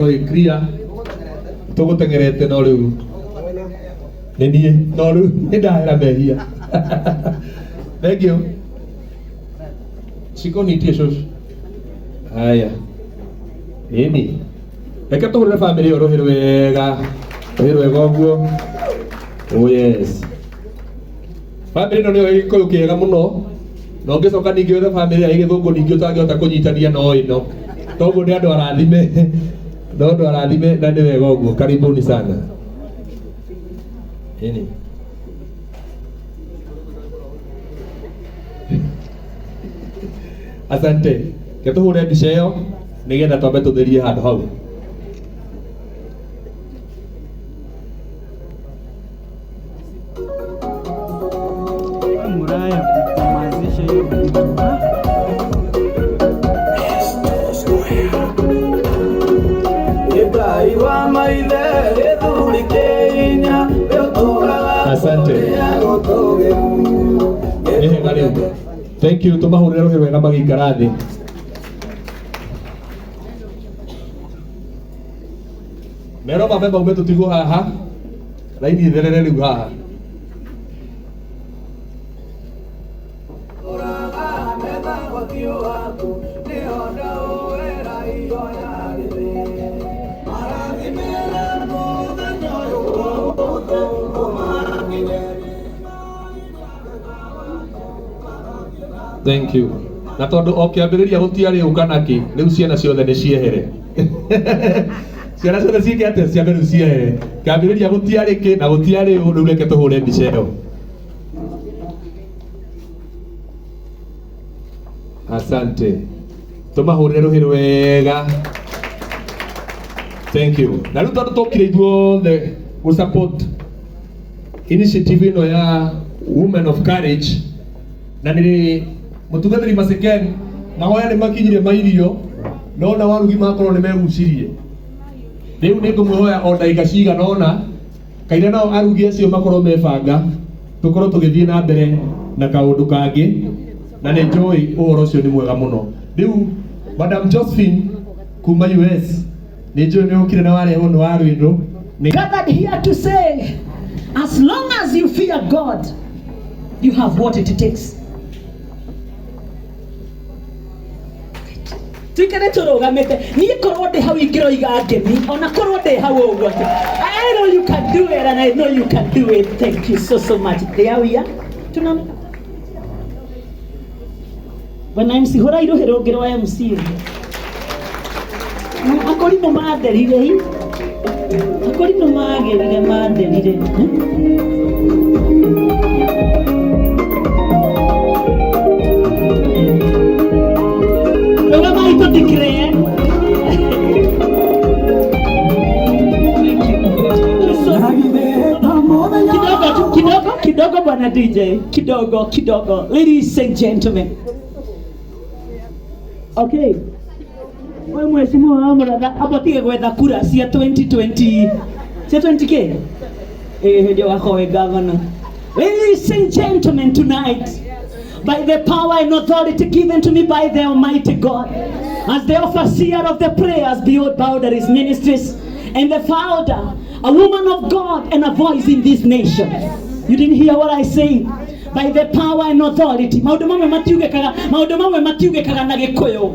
Ĩ clear tũgũteng'erete no rĩu nĩ niĩ no rĩu nĩ ndahera mehia. Thank you. Shiko nitie shosho. Haya, ĩni reke tũhũrĩre bamĩrĩ ĩyo rũhĩ rwega, rũhĩ rwega ũguo. Oh yes, bamĩrĩ ĩno nĩyo gĩkũyũ kĩega mũno, na ũngĩcoka ningĩ wethe bamĩrĩ ya gĩthũngũ ningĩ ũtangĩhota kũnyitania no ĩno toguo nĩ andũ arathime, no andũ arathime na nĩ wega ũguo. Karibuni sana. Ĩni asante, ke tũhũre mbica ĩyo nĩgetha twambe tũtherie handũ hau. Muraya kumazisha hiyo kitu. Ngai wa maithe gĩthuri kĩinya ũtũraga Asante. Gũtũgĩru. Nĩ hega rĩu, thank you. Tũmahũrĩre rũhĩ rwega magĩikara thĩ. Mero mambe maume tũtigwo haha raini itherere rĩu haha. Ũraga metha ũthiũ waku nĩho ndaũĩra ihoya gĩthĩ marathimĩre mũthenya ũyũ wothe ũmakinyĩrie. Thank you. Na tondũ o kĩambĩrĩria gũtiarĩ ũ kana kĩ, rĩu ciana ciothe nĩ ciehere. Ciana ciothe ciĩke atĩa? Ciambe rĩu ciehere. Kĩambĩrĩria gũtiarĩ kĩ na gũtiarĩ ũ, rĩu reke tũhũre mbica ĩyo. Asante. Tũmahũrĩre rũhĩ rwega. Thank you. Na rĩu tondũ tũkire ithuothe gũ support initiative ĩno ya Women of Courage, na nĩ mũtungatĩri Masiken, mahoya nĩ makinyire ma irio, no na warugi makorwo nĩ megucirie. Rĩu nĩ ngũmũhoya o ndagĩka cigana ũna kaira nao arugi acio makorwo mebanga tũkorwo tũgĩthiĩ na mbere na kaũndũ kangĩ, na nĩ njũĩ ũhoro ũcio nĩ mwega mũno. Rĩu Madam Josephine kuma US, nĩ njũĩ nĩ ũkire na warehwo nĩ warwĩndũ nĩ Gathered here to say, as long as you fear God, you have what it takes. Tuikare tũrũgamĩte, niĩ korwo ndĩ hau ingĩroiga ngemi, ona korwo ndĩ hau ũguo atĩ I know you can do it and I know you can do it. Thank you so so much. There we are. Tunaoneka. Bwana MC, hũra irũhĩ rũngĩ rwa MC. Akorimũ matherire i. Akorimũ magerire matherire. Rũgamai tũthikĩrĩrie. Thank you. Kidogo tu, kidogo, kidogo bwana DJ. Kidogo, kidogo. Ladies and gentlemen. Okay. We mheshimiwa wa Mũratha, amba tige gwetha kura cia 2020 cia 20k eh hĩndĩ ĩyo wĩ governor. Ladies and gentlemen, tonight, by the power and authority given to me by the Almighty God, as the overseer of the Prayers Beyond Boundaries Ministries and the founder, a woman of God and a voice in this nation. You didn't hear what I said. By the power and authority, maũndũ mamwe matiugĩkaga, maũndũ mamwe matiugĩkaga na gĩkũyũ.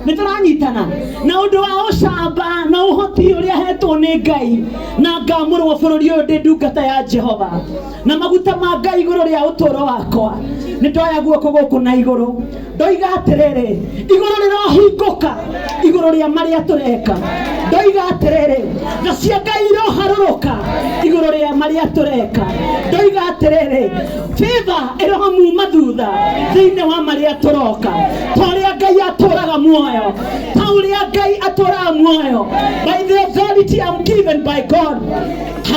Nĩ tũranyitana na ũndũ wa ũcamba na ũhoti ũrĩa hetwo nĩ Ngai na ngamũrwo bũrũri ũyũ ndĩ ndungata ya Jehova na maguta ma Ngai igũrũ rĩa ũtũũro wakwa, nĩ ndoya guoko gũkũ na igũrũ ndoiga atĩrĩrĩ, igũrũ rĩrohingũka igũrũ rĩa marĩa tũreka. Ndoiga atĩrĩrĩ, tha cia Ngai iroharũrũka igũrũ rĩa marĩa tũreka. Ndoiga atĩrĩrĩ, favor ĩromuma thutha thĩinĩ wa marĩa tũroka, ta ũrĩa Ngai atũraga muoyo, ta ũrĩa Ngai atũraga muoyo. By the authority I'm given by God,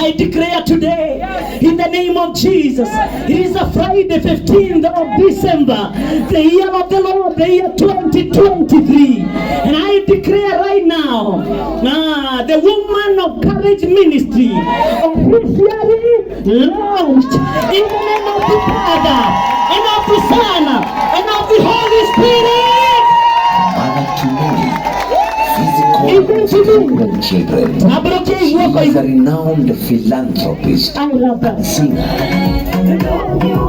I declare today, in the name of Jesus, it is a Friday, 15th of December, the year of the Lord, the year 2023. And I declare right now, the Woman of Courage Ministry officially launched in the name of the Father, and of the Son, and of the Holy Spirit. Mother Kimuli, physical In going to do? 100 children. Tambũrũkia She guoko is a igũrũ. renowned philanthropist I love that. singer.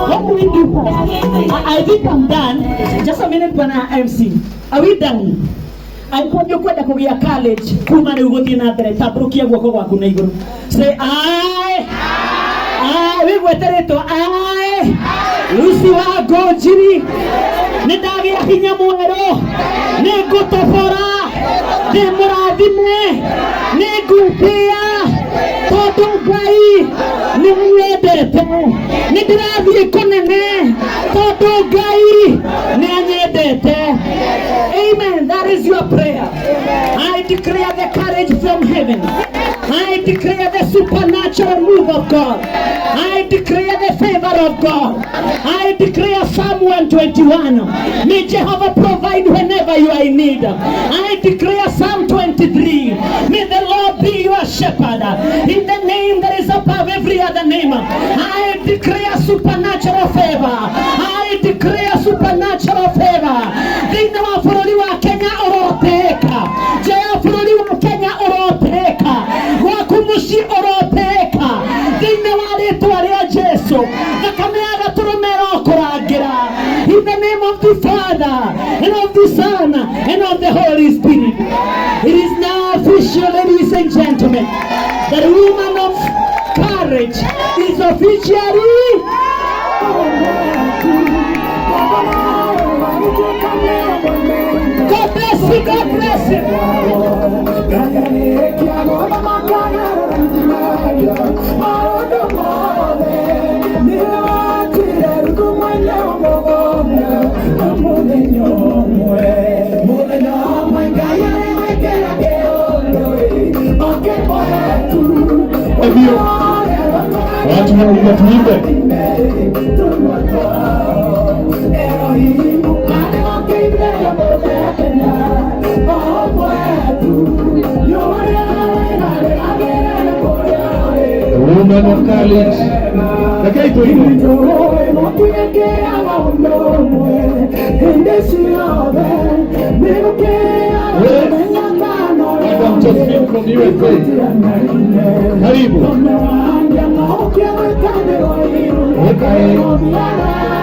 What do we do first? I think I'm done. Just a minute, Bwana MC. Are we done? Angĩkorwo nĩ ũkwenda kũgĩa college kuma rĩu gũthiĩ na mbere, tambũrũkia guoko gwaku na igũrũ. Say aye. Aye, wĩgwete rĩtwa aye. Lucy wa Ngũnjiri, nĩ ndagĩa hinya mwerũ, nĩ ngũtobora, ndĩ mũrathime, nĩ ngwĩtĩa, tondũ Ngai nĩ anyendete, nĩ ndĩrathiĩ kũnene, tondũ Ngai nĩ anyendete. Amen. That is your prayer. I declare the courage from heaven. I declare the supernatural move of God. I declare the favor of God. I declare Psalm 121. May Jehovah provide whenever you are in need. I declare Psalm 23. May the Lord be your shepherd. In the name that is above every other name. I declare supernatural favor. I declare supernatural favor. Thĩinĩ wa bũrũri wa Kenya ũroteka. Nja ya bũrũri wa Kenya ũroteka. Gwaku mũciĩ ũroteka. Thĩinĩ wa rĩtwa rĩa Jesu. Thakame ya gatũrũme ĩrokũrangĩra. In the name of the Father, and of the Son, and of the Holy Spirit. It is now official, ladies and gentlemen, that woman of courage is officially. God bless you, God bless you. Hivyo watu wanaimba tuimbe. The woman of courage. Rekei tuimbe. Madam Josephine from USA. Karibu. Okay.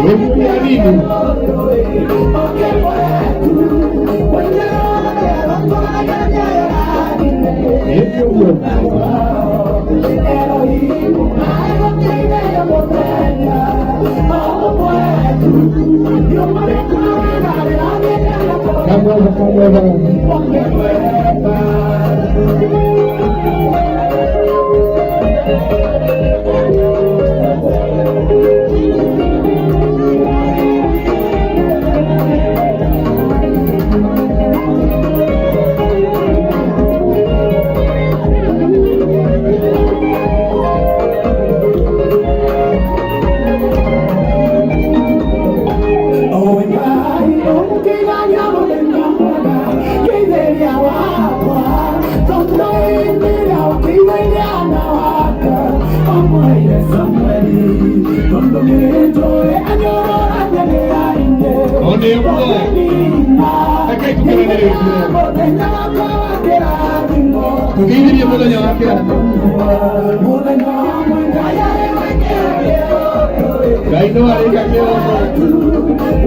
Wĩmũria nini? Ĩĩ ũguo. Kamwega, kamwega. One ũguo. Rekei tũkenanĩre ithuothe. Tũgeithirie mũthenya wa kĩrathimo. Ngai no arĩka kĩhooto.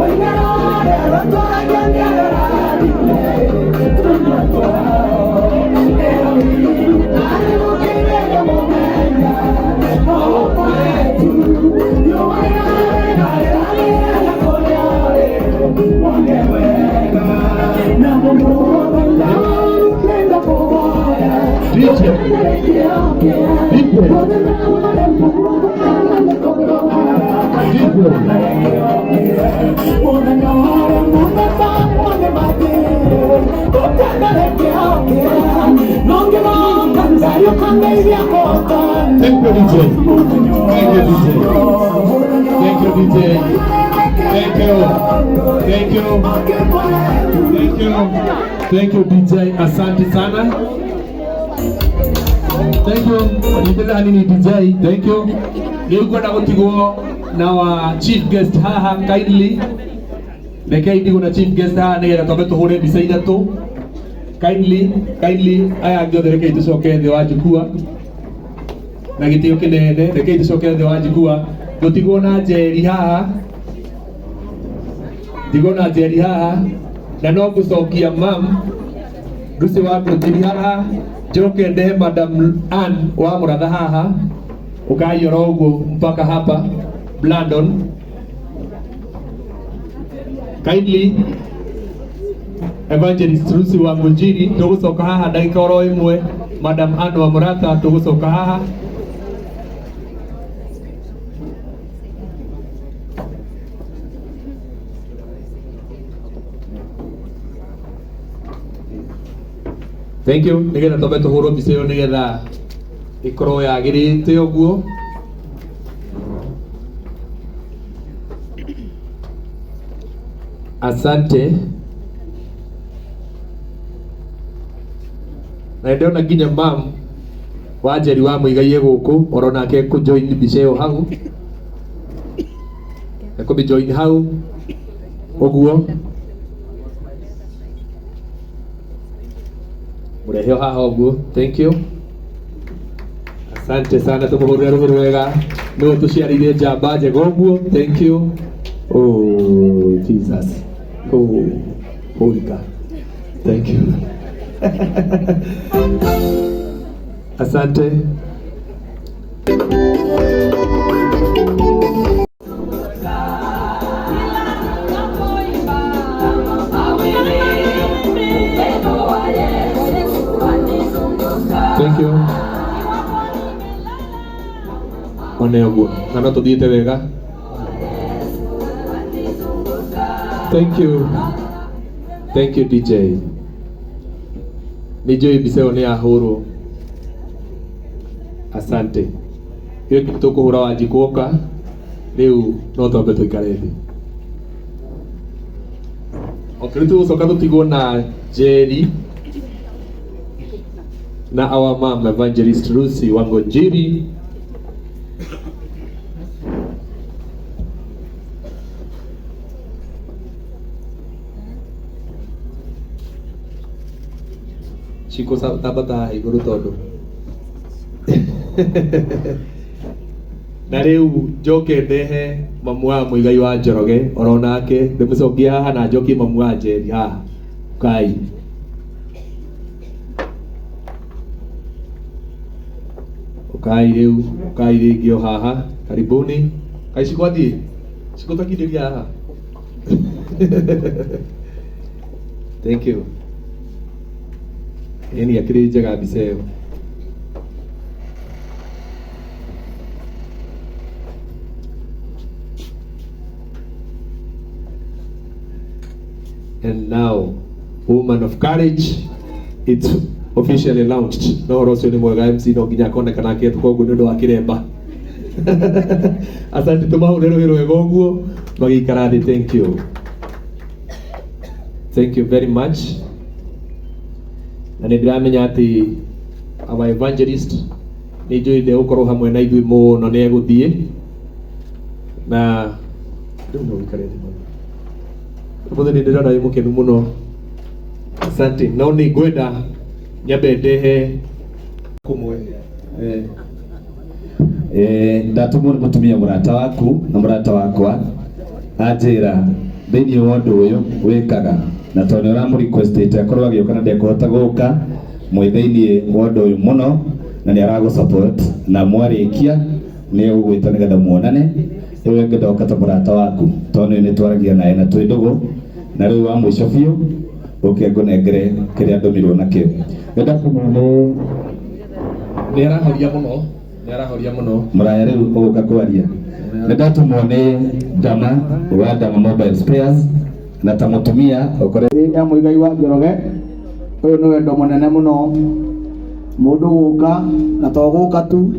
DJ. DJ. DJ. Thank you, DJ. Thank you, DJ. Thank you, DJ. Thank you. Thank you. Thank you. Thank you, DJ. Asante sana. Thank you. Wanyitĩrĩra hanini DJ. Thank you. Rĩu ngwenda gũtigwo na wa chief guest haha kindly. Rekei ndigwo na chief guest haha nĩgetha twambe tũhũre mbica ithatũ. Kindly, kindly, aya angĩ othe rekei tũcoke thĩ wa njukua na gĩtĩo kĩnene. Rekei tũcoke thĩ wa njukua, gũtigwo na Njeri haha, ndigwo na Njeri haha, na no ngũcokia mam Lucy wa Ngũnjiri haha, njoke ndehe Madam Ann wa Mũratha haha, ũkai oro ũguo mpaka hapa Blandon. Kindly Evangelist Lucy wa Ngũnjiri, tũgũcoka haha ndagĩka oro ĩmwe. Madam Ann wa Mũratha, tũgũcoka haha. Thank you. Nigetha twambe tũhũrwo mbica ĩyo nigetha ĩkorwo yagĩrĩte ũguo. Asante. Na ndĩrona nginya mam wa Njeri wa Mũigai e gũkũ oro nake kũ join mbica ĩyo hau, ekũmĩ join hau ũguo, mũrehe o haha ũguo. Thank you, asante sana, tũmũhũrĩre rũhĩ rwega, nĩwe tũciarĩire njamba njega ũguo. Thank you. Oh Jesus, oh holy God, thank you, asante. Thank you. One ũguo na no tũthiĩte wega. Thank you, thank you DJ. Nĩ njũĩ mbica ĩyo nĩ yahũrwo. Asante. Ĩyo nĩ tũkũhũra Wanjikũ oka rĩu, no twambe tũikare thĩ. Okay, rĩu tũgũcoka tũtigwo na Njeri na our mom Evangelist Lucy Wangonjiri. Ciko tambata haha igũrũ tondũ na rĩu njoke ndehe mamu wa Mũigai wa Njoroge oro nake, ndĩmũcokie haha na njokie mamu wa Njeri haha. Kai ukai rĩu, ukai rĩngĩ o haha, karibuni. Kai cikwathiĩ cikũtakindĩria haha. Thank you. Ĩni akĩrĩ njega mbica ĩyo. And now, Woman of Courage, it's officially launched. No ũhoro ũcio nĩ mwega. MC no nginya akonekana akĩhetũka ũguo nĩ ũndũ wa kĩremba. Asante, tũmahũre rũhĩ rwega ũguo magĩikara thĩ. Thank you, thank you very much. Na nĩ ndĩramenya atĩ our evangelist nĩ njũĩ ndegũkorwo hamwe na ithuĩ mũno, nĩ egũthiĩ na rĩu no ũikare thĩ mũno. Ũmũthĩ nĩ ndĩrona wĩ mũkenu mũno. Asante. No nĩ ngwenda nyambe ndehe kũmwe. Ndatũmwo nĩ mũtumia mũrata waku na mũrata wakwa, anjĩra thĩinĩ wa ũndũ ũyũ wĩkaga, na tondũ nĩ ũramũ requestĩte akorwo agĩũka na ndekũhota gũka, mwĩ thĩinĩ wa ũndũ ũyũ mũno na nĩ aragũ support, na mwarĩkia nĩ egũgwĩta nĩgetha muonane. Rĩu ĩngĩ ndoka ta mũrata waku tondũ nĩ twaragia naye na twĩ ndũgũ, na rĩu wa mũico biũ ũke ngũnengere kĩrĩa ndũmirwo nakĩo. Nĩndatũmwo nĩ Nĩ arahoria mũno, nĩ arahoria mũno. Mũraya rĩu ũgũka kwaria. Nĩ ndatũmwo nĩ Dama wa Dama Mobile Spares, na ta mũtumia ũkore Ya Mũigai wa Njoroge, ũyũ nĩ wendo mũnene mũno, mũndũ gũka na to gũka tu,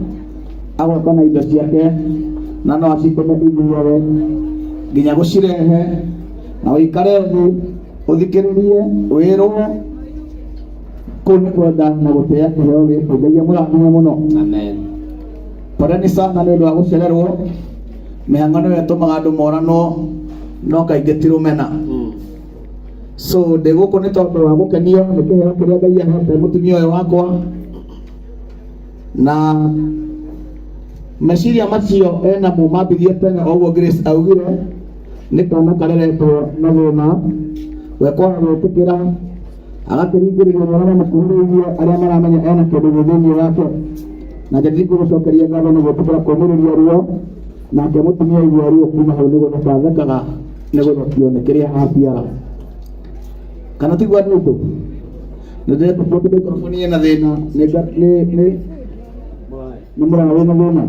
agoka na indo ciake na no acitũme ithuothe nginya gũcirehe na ũikare thĩ ũthikĩrĩrie wĩrwo kũu nĩ kwenda na gũtĩa kĩheo gĩkĩ. Ngai amũrathime mũno. Amen. Poleni sana nĩ ũndũ wa gũcererwo. Mĩhang'o nĩyo ĩtũmaga andũ moranwo no kaingĩ ti rũmena. So ndĩ gũkũ nĩ tondũ wa gũkenio nĩ kĩheo kĩrĩa Ngai ahete mũtumia ũyũ wakwa, na meciria macio enamo mambirie tene o ũguo Grace augire nĩ kana kareretwo na thĩna we kwaga gwĩtĩkĩra agakĩringĩrĩrio nĩ arĩa mamũkuhĩrĩirie arĩa maramenya ena kĩndũ gĩ thĩinĩ wake. Na njeri ngũgũcokeria ngatho nĩ gwĩtĩkĩra kũmĩrĩria ruo, nake mũtumia aigua ruo kuma hau nĩ gũtheka athekaga nĩ gũthekio nĩ kĩrĩa aciara. Kana tiguo andũ aitũ? Nĩ ndĩretĩkia atĩ microphone ĩna thĩna, nĩ nĩ nĩ nĩ mũraya wĩna thĩna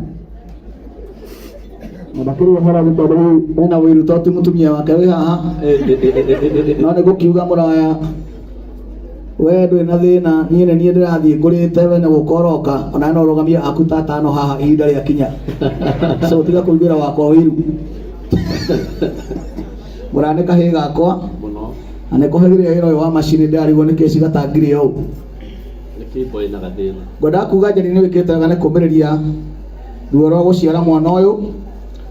na ndakĩrĩ ũhoro nĩ tondũ rĩu ena ũiru to ti mũtumia wake wĩ haha, no nĩ gũkiuga mũraya we ndũrĩ na thĩna, niĩ nĩ niĩ ndĩrathiĩ ngũrĩte, we nĩ gũka ũroka, ona no ũrũgamie aku ta atano haha ihinda rĩakinya. So tiga kũiguĩra wakwa ũiru. Mũraya nĩ kahĩĩ gakwa Mũno. Na nĩ kũhagĩrĩra wĩra ũyũ wa macini, ndĩrarigwo nĩ kĩĩ cigatangire ũũ. Nĩkĩ boy na gathĩna. Ngwendaga kuga Njeri nĩ wĩkĩte wega nĩ kũmĩrĩria ruo rwa gũciara mwana ũyũ,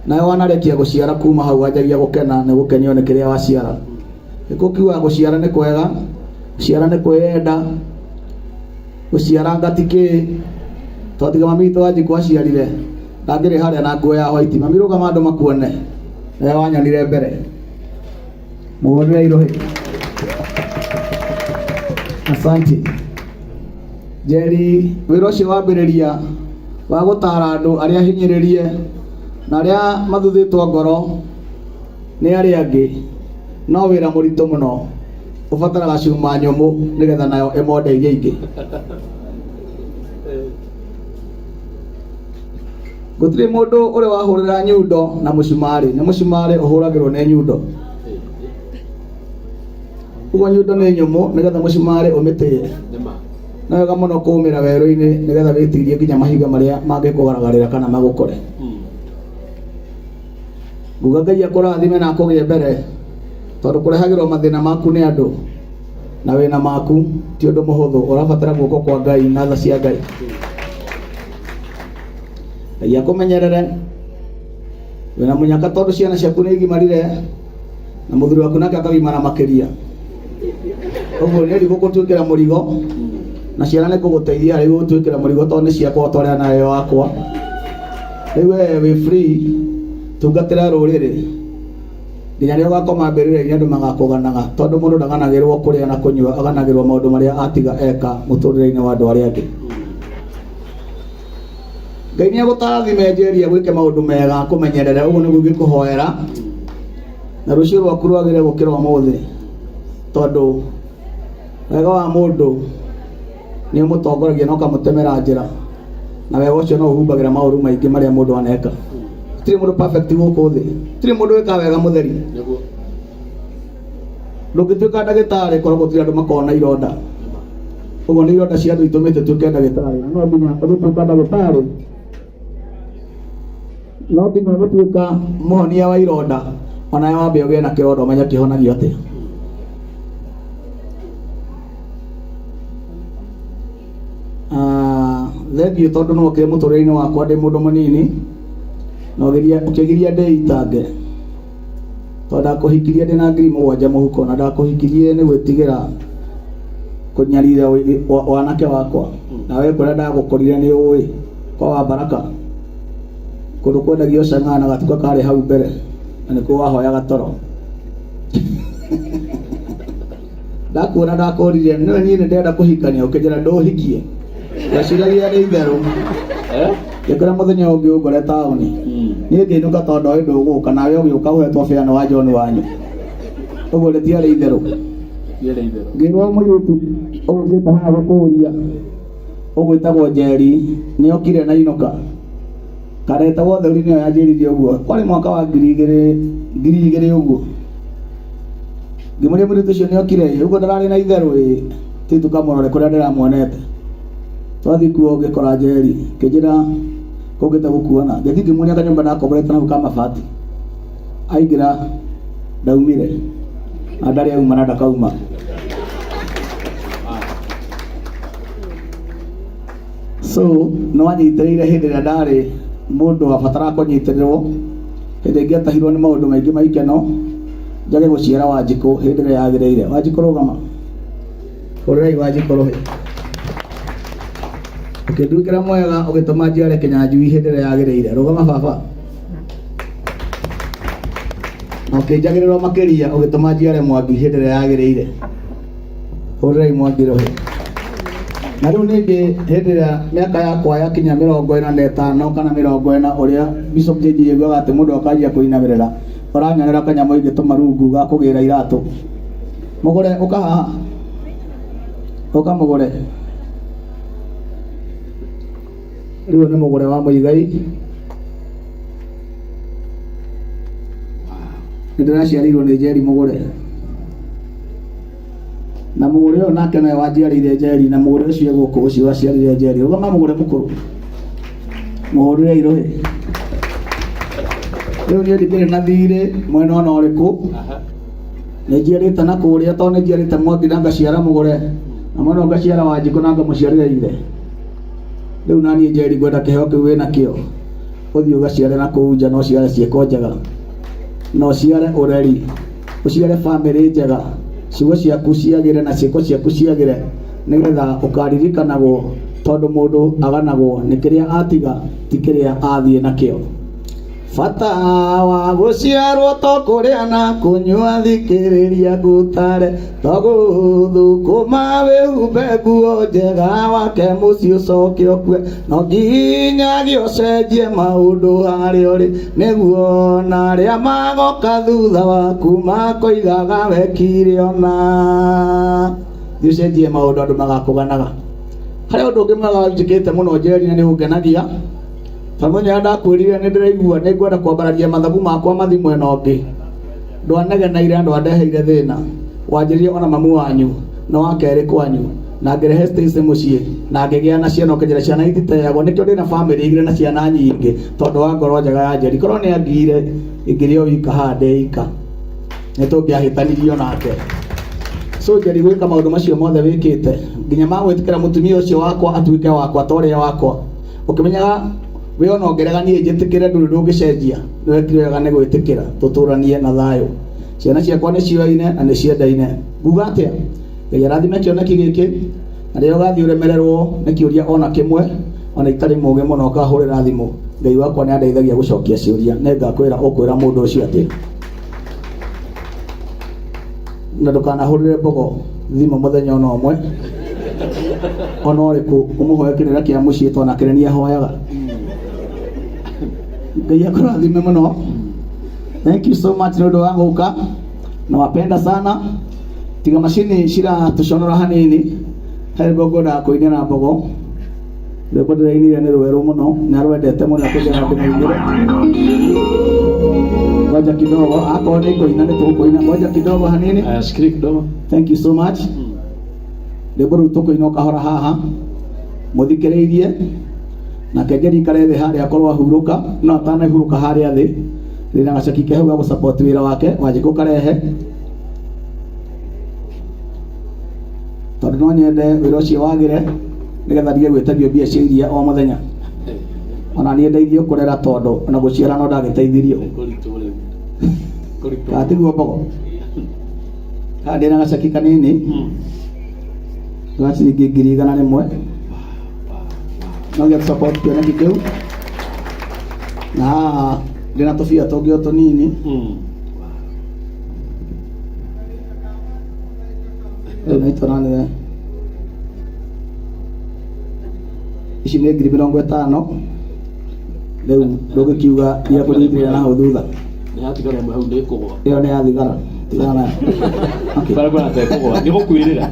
nawe wanarĩkia gũciara kuma hau wanjagia gũkena nĩ gũkenio nĩ kĩrĩa waciara. Nĩkuo kiugaga gũciara nĩ kwega, gũciara nĩ kwĩyenda, gũciara ngati kĩ, tondũ tiga mami witũ Wanjikũ aciarire ndangĩrĩ harĩa na nguo ya white. Mami rũgama andũ makuone, nawe wanyonire mbere. Mũhũrĩre irohe. Asante. Njeri, wĩra ũcio wambĩrĩria wa gũtara andũ arĩa hinyĩrĩrie na arĩa mathuthĩtwo ngoro nĩ arĩa angĩ no wĩra mũritũ mũno, ũbataraga cuma nyũmũ nĩgetha nayo ĩmonde iria ingĩ. Gũtirĩ mũndũ ũrĩ wahũrĩra nyundo na mũcumarĩ, nĩ mũcumarĩ ũhũragĩrwo nĩ nyundo. Ũguo nyundo nĩ nyũmũ nĩgetha mũcumarĩ ũmĩtĩe. Nĩma. No wega mũno kũũmĩra werũ-inĩ nĩgetha wĩtirie nginya mahiga marĩa mangĩkũgaragarĩra kana magũkore. Nguga Ngai akũrathime na akũgĩe mbere, tondũ kũrehagĩrwo mathĩna maku nĩ andũ na wĩna maku ti ũndũ mũhũthũ, ũrabatara guoko kwa Ngai na tha cia Ngai. Ngai akũmenyerere wĩna mũnyaka, tondũ ciana ciaku nĩ igimarire na mũthuri waku nake akagimara makĩria, ũguo nĩ gũgũtuĩkĩra mũrigo na ciana nĩ kũgũteithia rĩu gũtuĩkĩra mũrigo, tondũ nĩ ciakwa twarĩa nayo wakwa. Rĩu we wĩ free, tungatĩra rũrĩrĩ nginya rĩrĩa ũgakoma mbĩrĩra-inĩ, andũ magakũganaga, tondũ mũndũ ndaganagĩrwo kũrĩa na kũnyua, aganagĩrwo maũndũ marĩa atiga eka mũtũrĩre-inĩ wa andũ arĩa angĩ. Ngai nĩ agũtarathime Njeri, agwĩke maũndũ mega, akũmenyerere, ũguo nĩguo ingĩkũhoera, na rũciũ rwaku rwagĩre gũkĩra ũmũthĩ, tondũ wega wa mũndũ nĩ ũmũtongoragia na ũkamũtemera njĩra, na wega ũcio no ũhumbagĩra maũru maingĩ marĩa mũndũ aneka. Gũtirĩ mũndũ perfect gũkũ thĩ, gũtirĩ mũndũ wĩkaga wega mũtheri. Nĩguo. Ndũngĩtuĩka ndagĩtarĩ korwo gũtirĩ andũ makoragwo na ironda. Ũguo nĩ ironda cia andũ itũmĩte tuĩke ndagĩtarĩ, na no nginya ũgĩtuĩka ndagĩtarĩ no nginya ũgĩtuĩka mũhonia wa ironda, onawe wambe ũgĩe na kĩronda ũmenye kĩhonagio atĩa. Ah, thengiũ tondũ nĩ wokire mũtũrĩre-inĩ wakwa ndĩ mũndũ mũnini na ũkĩgiria ndĩitange, tondũ ndakũhikirie ndĩ na 7,000 mũhuko, na ndakũhikirie nĩ gwĩtigĩra kũnyarira wanake wakwa. Nawe kũrĩa ndagũkorire nĩ ũĩ kwa wa Baraka, kũndũ kwendagio cang'aa na gatuka karĩ hau mbere, na nĩkuo wahoyaga toro. Ndakuona ndakũririe, nĩwe niĩ nĩ ndĩrenda kũhikania, ũkĩnjĩra ndũhikie, ngwĩciragia nĩ itherũ. Ngĩkora mũthenya ũngĩ ũngore taũni, niĩ ngĩinũka tondũ ndoĩ ndũgũka, nawe ũgĩũka ũhetwo bĩa wa John wanyu, ũguo rĩtiarĩ itherũ. Tiarĩ itherũ. Ngĩrwo mũirĩtu ũgũkĩte haha gũkũria ũgwĩtagwo Njeri nĩ okire na inũka karetagwo Theuri, nĩyo yanjĩrire ũguo. Kwarĩ mwaka wa 2000 ũguo. Ngĩmũria mũirĩtu ũcio nĩ okire ĩ, ũguo ndararĩ na itherũ ĩ, ti tũkamũrore kũrĩa ndĩramuonete. Twathiĩ kuo ngĩkora Njeri, kĩnjĩra kũngĩte gũkuona. Ngĩthiĩ ngĩmuonia kanyũmba ndakomborete nau ka mabati, aingĩra ndaumire na ndarĩ auma na ndakauma. So nĩ wanyitĩrĩire hĩndĩ ĩrĩa ndarĩ Mũndũ abataraga kũnyitĩrĩrwo hĩndĩ ĩngĩ atahirwo nĩ maũndũ maingĩ ma ikeno njage gũciara Wanjikũ hĩndĩ ĩrĩa yagĩrĩire. Wanjikũ rũgama, hũrĩrai Wanjikũ rũhĩ. Ũkĩnduĩkĩra mwega ũgĩtũma njiare Kĩnyanjui hĩndĩ ĩrĩa yagĩrĩire. Rũgama baba. Na ũkĩnjagĩrĩrwo makĩria ũgĩtũma njiare Mwangi hĩndĩ ĩrĩa yagĩrĩire. Hũrĩrai Mwangi rũhĩ. Na rĩu ningĩ hĩndĩ ĩrĩa mĩaka yakwa yakinya 45 kana 40 ũrĩa Bishop JJ aiguaga atĩ mũndũ akanjia kũinamĩrĩra, ũranyonera kanyamũ ingĩtũma rungu ga kũgĩra iratũ. Mũgũre ũka haha. Ũka mũgũre. Rĩu nĩ mũgũre wa Mũigai. Nĩ ndĩraciarĩirwo nĩ Njeri mũgũre. Na mũgũre ũyũ nake nowe wanjiarĩire Njeri, na mũgũre ũcio gũkũ ũcio waciarire Njeri. Rũgama mũgũre mũkũrũ. Mũhũrĩre irũhĩ. Rĩu niĩ ndikĩrĩ na thirĩ mwena ona ũrĩkũ. Nĩ njiarĩte na kũrĩa tondũ nĩ njiarĩte Mwangi na ngaciara mũgũre. Na mwena ũyũ ngaciara Wanjikũ na ngamũciarĩra ithe. Rĩu naniĩ Njeri ngwenda kĩheo kĩu wĩnakĩo. Ũthiĩ ũgaciare na kũu nja na ũciare ciĩko njega. Na ũciare ũreri. Ũciare bamĩrĩ njega. Ciugo ciaku ciagĩre na ciĩko ciaku ciagĩre nĩgetha ũkaririkanagwo tondũ mũndũ aganagwo nĩ kĩrĩa atiga ti kĩrĩa athiĩ nakĩo. Bata wa gũciarwo to kũrĩa na kũnyua, thikĩrĩria ngũtare, to gũthũkũma wĩhumbe nguo njega wake mũciĩ ũcoke ũkue, no nginyagia ũcenjie maũndũ harĩa ũrĩ, nĩguo na arĩa magoka thutha waku makoigaga wekire ona. Thiĩ ũcenjie maũndũ andũ magakũganaga. Harĩ ũndũ ũngĩ mwega njĩkĩte mũno Njeri na nĩ ũngenagia. Ta mũthenya ũrĩa ndakwĩrire nĩ ndĩraigua nĩ ngwenda kwambararia mathabu makwa mathi mwena ũngĩ. Ndwanegenaire na ndwandeheire thĩna. Wanjĩrire ona mamu wanyu no wa kerĩ kwanyu na ngĩrehe Stacy mũciĩ na ngĩgĩa na ciana ũkĩnjĩra ciana ititeagwo. Nĩkĩo ndĩna bamĩrĩ igĩrĩ na ciana nyingĩ tondũ wa ngoro njega ya Njeri. Korwo nĩ angiire ingĩrĩ o wika haha ndĩ ika. Nĩ tũngĩahĩtanirio nake. So Njeri gwĩka maũndũ macio mothe wĩkĩte nginya ma gwĩtĩkĩra mũtumia ũcio wakwa atuĩke wakwa ta ũrĩa wakwa. Ũkĩmenyaga we ona ũngĩrega niĩ njĩtĩkĩre ndũrĩ ndũngĩcenjia, nĩ wekire wega nĩ gwĩtĩkĩra tũtũranie na thayũ. Ciana ciakwa nĩ cioyaine na nĩ ciendaine. Nguga atĩa? Ngai arathime kĩoneki gĩkĩ na rĩrĩa ũgathiĩ ũremererwo nĩ kĩũria ona kĩmwe ona itarĩ mũgĩ mũno ũkahũrĩra thimũ, Ngai wakwa nĩ andeithagia gũcokia ciũria. Nĩ ngakwĩra ũkwĩra mũndũ ũcio atĩa. Na ndũkanahũrĩre mbogo thimũ mũthenya ona ũmwe ona ũrĩkũ ũmũhoe kĩrĩra kĩa mũciĩ tondũ nake nĩ ahoyaga. Ngai akũrathime mũno. Thank you so much nĩ ũndũ wa gũka. Nawapenda sana. Tiga macini ciratũconora hanini, he rwĩmbo ngwendaga kũinĩra mbogo. Rwĩmbo ndĩrainire nĩ rwerũ mũno na rwendete mũno kũnjĩra ndĩmũinĩre. Ngoja kidogo, akorwo nĩ kũina nĩ tũkũina. Ngoja kidogo hanini. Aya, shikilia kidogo. Thank you so much. Rwĩmbo rũu tũkũina o kahora haha mũthikĩrĩirie nake Njeri ikare thĩ harĩa akorwo ahurũka no atanahurũka harĩa thĩ ndĩna gaceki ke hau ga gũsupport wĩra wake Wanjikũ karehe tondũ no nyende wĩra ũcio wagĩre nĩgetha ndige gwĩtagio mbia cia iria o mũthenya ona niĩ ndeithio kũrera tondũ ona gũciara no ndagĩteithirio Kũritũ rĩu. Kũritũ. kana tiguo mbogo haha ndĩna gaceki kanini ga ciringi 100,000 no gĩa support kĩoneki kĩu na haha ndĩna tũbia tũngĩ o tũnini rĩu nĩ tũranire ici nĩ 50,000 rĩu ndũngĩkiuga iria kũnyitĩrĩra na hau thutha. Nĩ hatigara ĩmwe hau nĩ kũgwa. Ĩyo nĩ ya thigara, tigana nayo. Okay. Barabara tekũgwa. Nĩ gũkuĩrĩra.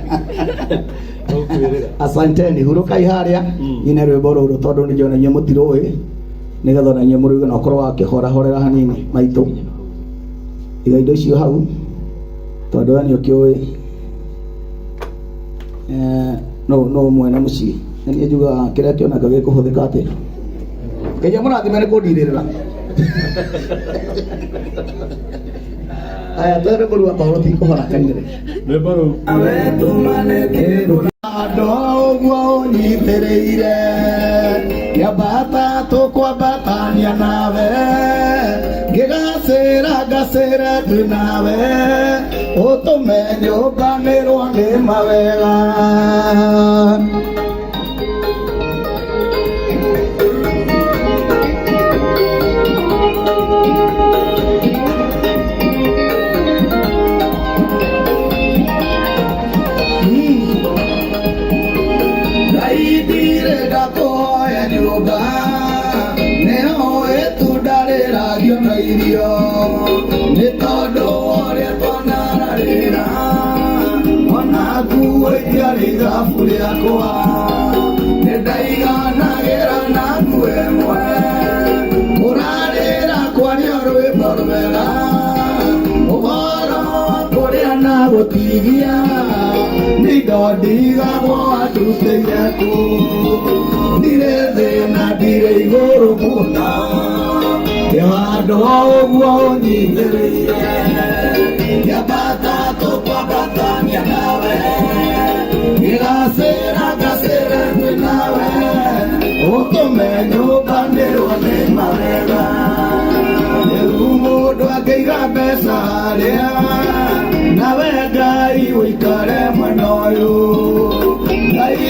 Nĩ gũkuĩrĩra. Asanteni, hurũkai harĩa nyine rwĩmbo rũrũ tondũ nĩ njona inyuĩ mũtirũĩ nĩgetha ona inyuĩ mũrũige na ũkorwo wakĩhorahorera hanini maitũ. Iga indo icio hau tondũ we nĩ ũkĩũĩ no no mwene mũciĩ na niĩ njugaga kĩrĩa kĩoneka gĩkũhũthĩka atĩa. Ngai amũrathime nĩ kũndirĩrĩra. Aya twende kũrua korwo tikũhora kainĩre. Rwĩmbo rũu. Andũ ũguo ũnyitĩrĩire kĩambata tũkwambata. Tũkwambatania nawe ngĩgacĩra ngacĩre twĩ nawe ũtũme nyũmbanĩrwo nĩ mawega. Ngai ndirĩ ndakũhoya nyũmba nĩho itunda rĩragio na irio nĩ tondũ ũrĩa twanararĩra ona nguo itiarĩ ithabu rĩakwa nĩ ndaiganagĩra na nguo ĩmwe kũrarĩra kwaria rwĩmbo rwega ũhoro wa kũrĩa na gũtigia nĩ indo ndigagwo andutĩire kũ ndirĩ thĩna ndirĩ igũrũ mũno ndĩ handũ o ũguo ũnyitĩrĩire ngĩambata tũkwambatania nawe ngĩgacĩra ngacĩre twĩ nawe ũtũme nyũmbanĩrwo nĩ mawega. Rĩu mũndũ angĩiga mbeca harĩa nawe Ngai ũikare mwena ũyũ Ngai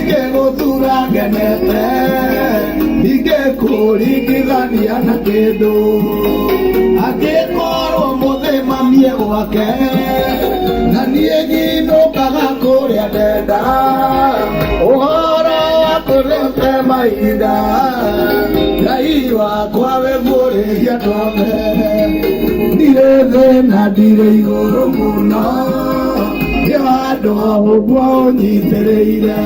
ngĩgũthura ngenete ndingĩkũringithania na kĩndũ angĩkorwo mũthĩmamie gwake na niĩ nyinũkaga kũrĩa ndenda ũhoro wa kũrĩte mahinda Ngai wakwa wĩguũrĩria ndone ndirĩ thĩna ndirĩ igũrũ mũno ndĩ handũ ũguo ũnyitĩrĩire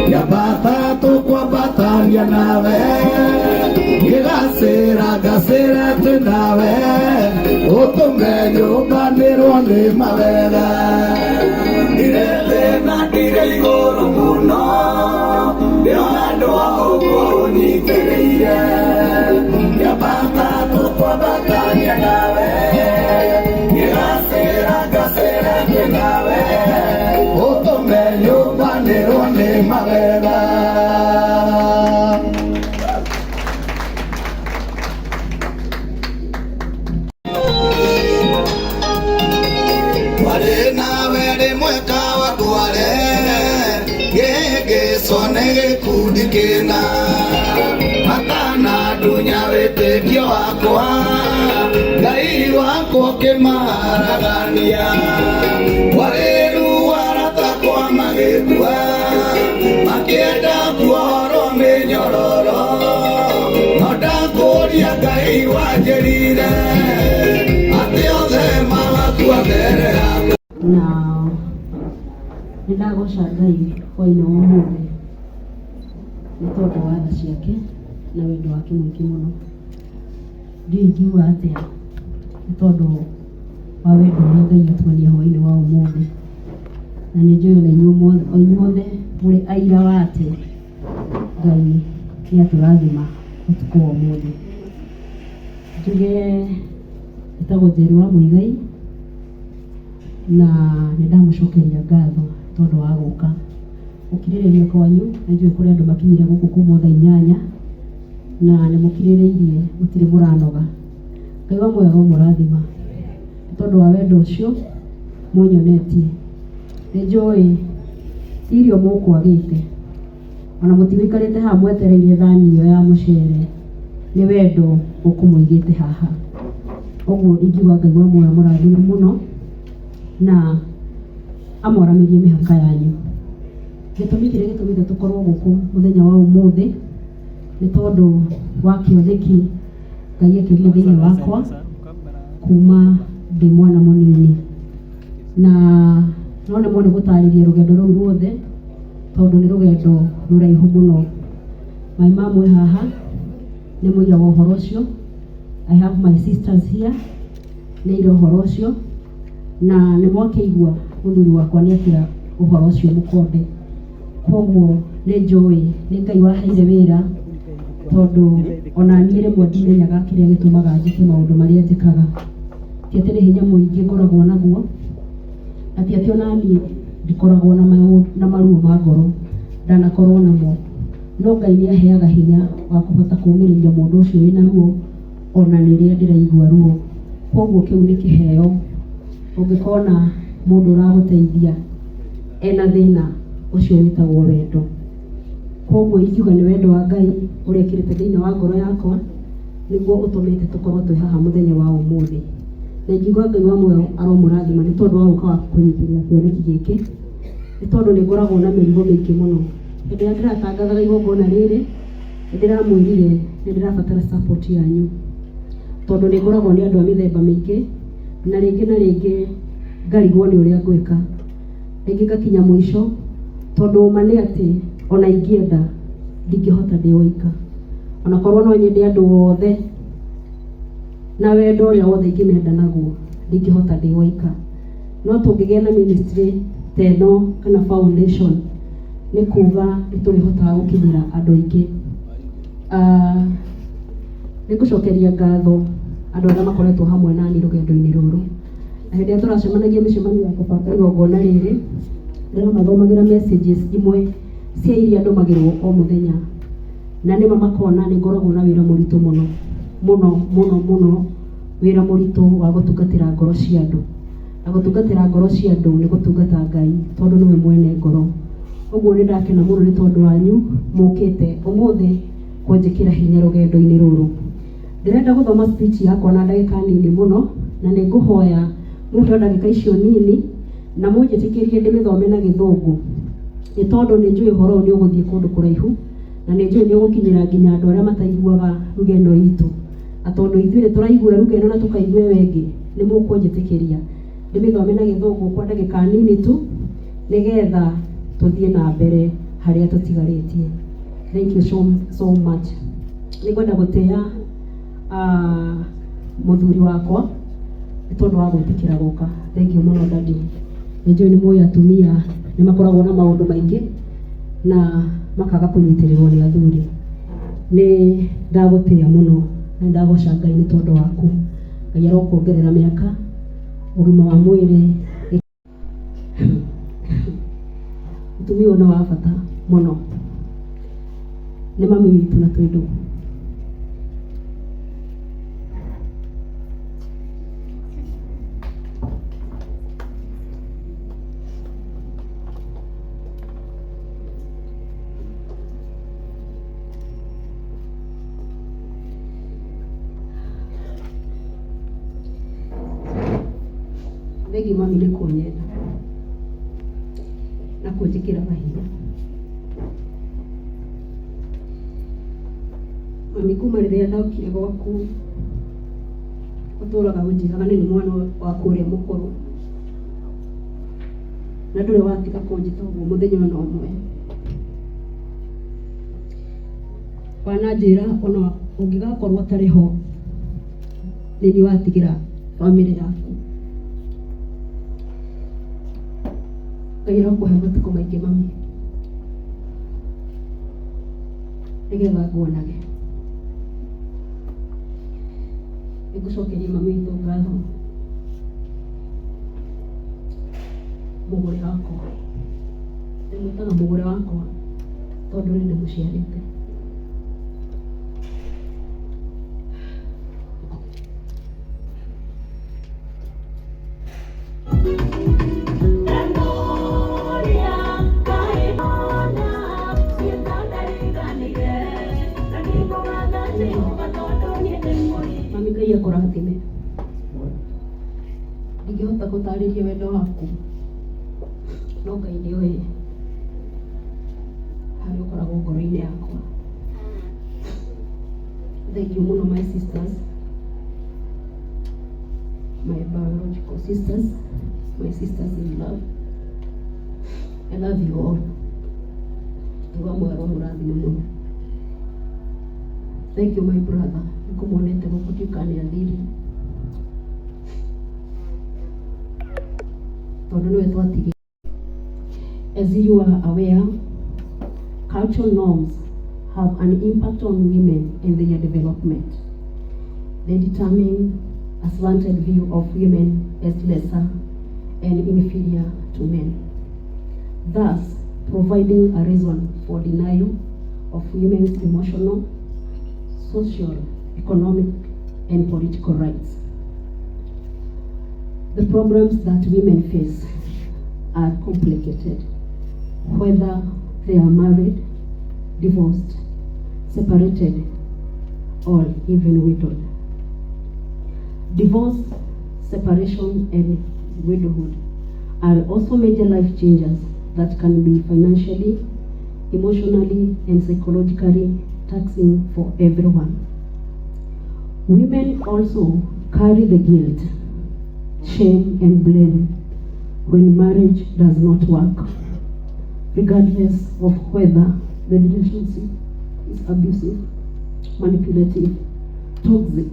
ngĩambata tũkwambatania nawe ngĩgacĩra ngacĩre twĩ nawe ũtũme nyũmbanĩrwo nĩ mawega ndirĩ thĩna ndirĩ igũrũ mũno ndĩ handũ ũguo ũnyitĩrĩire ngĩambata tũkwambatania nawe ngĩgacĩra ngacĩre twĩ nawe ũtũme nyũmbanĩrwo nĩ mawega. Twarĩ nawe rĩmwe kawa ndware ngĩhĩngĩcwo nĩ gĩkundi kĩna matanandunya wĩtĩkio wakwa Ngai wakwa ũkĩmaragania kwarĩ ruarata kwa magĩkua makĩenda kuohorwo mĩnyororo no ndakũria Ngai wanjĩrire atĩ othe magakua mbere yaku. Na nĩ ndagoca Ngai hwainĩ wa ũmũthĩ nĩ tondũ wa tha ciake na wendo wake mũingĩ mũno. Ndiũĩ ingiuga atĩa nĩ tondũ wa wendo ũrĩa Ngai atuonia hwainĩ wa ũmũthĩ, na nĩ njũĩ ona inyuothe mũrĩ aira wa atĩ Ngai nĩ atũrathima ũtukũ wa ũmũthĩ. Njuge ĩtagwo Njeri wa Mũigai na nĩ ndamũcokeria ngatho tondũ wa gũka gũkirĩrĩria kwanyu. Nĩ njũĩ kũrĩ andũ makinyire gũkũ kuma thaa 8 na nĩ mũkirĩrĩirie, mũtirĩ mũranoga. Ngai wa muoyo aromũrathima nĩ tondũ wa wendo ũcio mũnyonetie. Nĩ njũĩ ti irio mũkwagĩte ona mũtigũikarĩte haha mwetereire thani ĩyo ya mũcere, nĩ wendo ũkũmũigĩte haha. Ũguo ingiuga Ngai wa muoyo amũrathime mũno na amwaramĩrie mĩhaka yanyu. Gĩtũmi kĩrĩa gĩtũmĩte tũkorwo gũkũ mũthenya wa ũmũthĩ nĩ tondũ wa kĩoneki Ngai ekĩrire thĩinĩ wakwa kuma ndĩ mwana mũnini, na no nemwo nĩ gũtarĩria rũgendo rũu ruothe tondũ nĩ rũgendo rũraihu mũno. Mai mamwe haha nĩ mũira wa ũhoro ũcio. I have my sisters here nĩ aira ũhoro ũcio, na nĩ mwakĩigua mũthuri wakwa nĩ akĩra ũhoro ũcio mũkonde. Koguo nĩ njũĩ nĩ Ngai waheire wĩra, tondũ ona niĩ rĩmwe ndimenyaga kĩrĩa gĩtũmaga njĩke maũndũ marĩa njĩkaga. Ti atĩ nĩ hinya mũingĩ ngoragwo naguo, na ti atĩ ona niĩ ndikoragwo na maruo ma ngoro, ndanakorwo namo. No Ngai nĩ aheaga hinya wa kũhota kũũmĩrĩria mũndũ ũcio wĩna ruo ona rĩrĩa ndĩraigua ruo. Koguo kĩu nĩ kĩheo ũngĩkona mũndũ ũragũteithia ena thĩna ũcio wĩtagwo wendo. Koguo ingiuga nĩ wendo wa Ngai ũrĩa ekĩrĩte thĩinĩ wa ngoro yakwa nĩguo ũtũmĩte tũkorwo twĩ haha mũthenya wa ũmũthĩ. Na ingiuga Ngai wa muoyo aromũrathima nĩ tondũ wa gũka wa kũnyitĩrĩra kĩoneki gĩkĩ, nĩ tondũ nĩ ngoragwo na mĩrigo mĩingĩ mũno. Hĩndĩ ĩrĩa ndĩratangathaga igongona rĩrĩ, nĩ ndĩramwĩrire nĩ ndĩrabatara support yanyu, tondũ nĩ ngoragwo nĩ andũ a mĩthemba mĩingĩ, na rĩngĩ na rĩngĩ ngarigwo nĩ ũrĩa ngwĩka. Rĩngĩ ngakinya mũico, tondũ ũma nĩ atĩ ona ingĩenda ndingĩhota ndĩ woika. Ona korwo no nyende andũ othe na wendo ũrĩa wothe ingĩmenda naguo, ndingĩhota ndĩ woika. No tũngĩgĩa na ministry ta ĩno kana foundation, nĩ kuga nĩ tũrĩhotaga gũkinyĩra andũ aingĩ. Nĩ ngũcokeria ngatho andũ arĩa makoretwo hamwe nani rũgendo-inĩ rũrũ. Na hĩndĩ ĩrĩa tũracemanagia mĩcemanio ya kũbanga igongona rĩrĩ, ndĩramathomagĩra messages imwe cia iria ndũmagĩrwo o mũthenya. Na nĩma makona nĩ ngoragwo na wĩra mũritũ mũno mũno mũno mũno, wĩra mũritũ wa gũtungatĩra ngoro cia andũ. Na gũtungatĩra ngoro cia andũ nĩ gũtungata Ngai, tondũ nĩwe mwene ngoro. Ũguo nĩ ndakena mũno nĩ tondũ wanyu mũkĩte ũmũthĩ kũnjĩkĩra hinya rũgendo-inĩ rũrũ. Ndĩrenda gũthoma speech yakwa na ndagĩka nini mũno, na nĩ ngũhoya mũheo ndagĩka icio nini na mũnjĩtĩkĩrie ndĩmĩthome na Gĩthũngũ, nĩ tondũ nĩ njũĩ ũhoro ũyũ nĩ ũgũthiĩ kũndũ kũraihu, na nĩ njũĩ nĩ ũgũkinyĩra nginya andũ arĩa mataiguaga ruga ĩno itũ. Na tondũ ithuĩ nĩ tũraigua ruga ĩno na tũkaigua ĩyo ĩngĩ, nĩ mũkũnjĩtĩkĩria ndĩmĩthome na Gĩthũngũ kwa ndagĩka nini tu, nĩgetha tũthiĩ na mbere harĩa tũtigarĩtie. Thank you so, so much. Nĩ ngwenda gũtĩa mũthuri wakwa nĩ tondũ wa gwĩtĩkĩra gũka. Thank you mũno daddy. Nĩ njũĩ nĩ mũĩ atumia nĩ makoragwo na maũndũ maingĩ na makaga kũnyitĩrĩrwo nĩ athuri. Nĩ ndagũtĩa mũno na ndagoca Ngai nĩ tondũ waku. Ngai arokuongerera mĩaka, ũgima wa mwĩrĩ. Mũtumia ũyũ nĩ wa bata mũno, nĩ mami witũ na twĩ ndũgũ. Thengiũ mami nĩ kũnyenda na kũnjĩkĩra mahinya. Mami kuma rĩrĩa ndokire gwaku ũtũraga ũnjĩraga nĩ mwana waku ũrĩa mũkũrũ, na ndũrĩ watiga kũnjĩta ũguo mũthenya ona ũmwe. Wananjĩra ona ũngĩgakorwo ũtarĩ ho, nĩ niĩ watigĩra bamĩrĩ yaku. Ngai arokũhe matukũ maingĩ mami, nĩgetha nguonage. Nĩngũcokeria mami witũ ngatho, mũgũre wakwa. Ndĩmwĩtaga mũgũre wakwa tondũ nĩ ndĩmũciarĩte. Mami Ngai akũrathime. Ndingĩhota gũtarĩria wendo waku, no Ngai nĩ oĩ harĩa ũkoragwo ngoro-inĩ yakwa. Thank you mũno my sisters, my biological sisters, my sisters in love. I love you all. Ngai wa muoyo aromũrathima mũno. Thank you my brother. Nĩngũmuonete gũkũ ndiũĩ kana nĩ athire, tondũ nĩwe twatigire. As you are aware, cultural norms have an impact on women and their development. They determine a slanted view of women as lesser and inferior to men, thus providing a reason for denial of women's emotional, social, economic, and political rights. The problems that women face are complicated, whether they are married, divorced, separated, or even widowed. Divorce, separation, and widowhood are also major life changes that can be financially, emotionally, and psychologically taxing for everyone. Women also carry the guilt, shame, and blame when marriage does not work, regardless of whether the relationship is abusive, manipulative, toxic,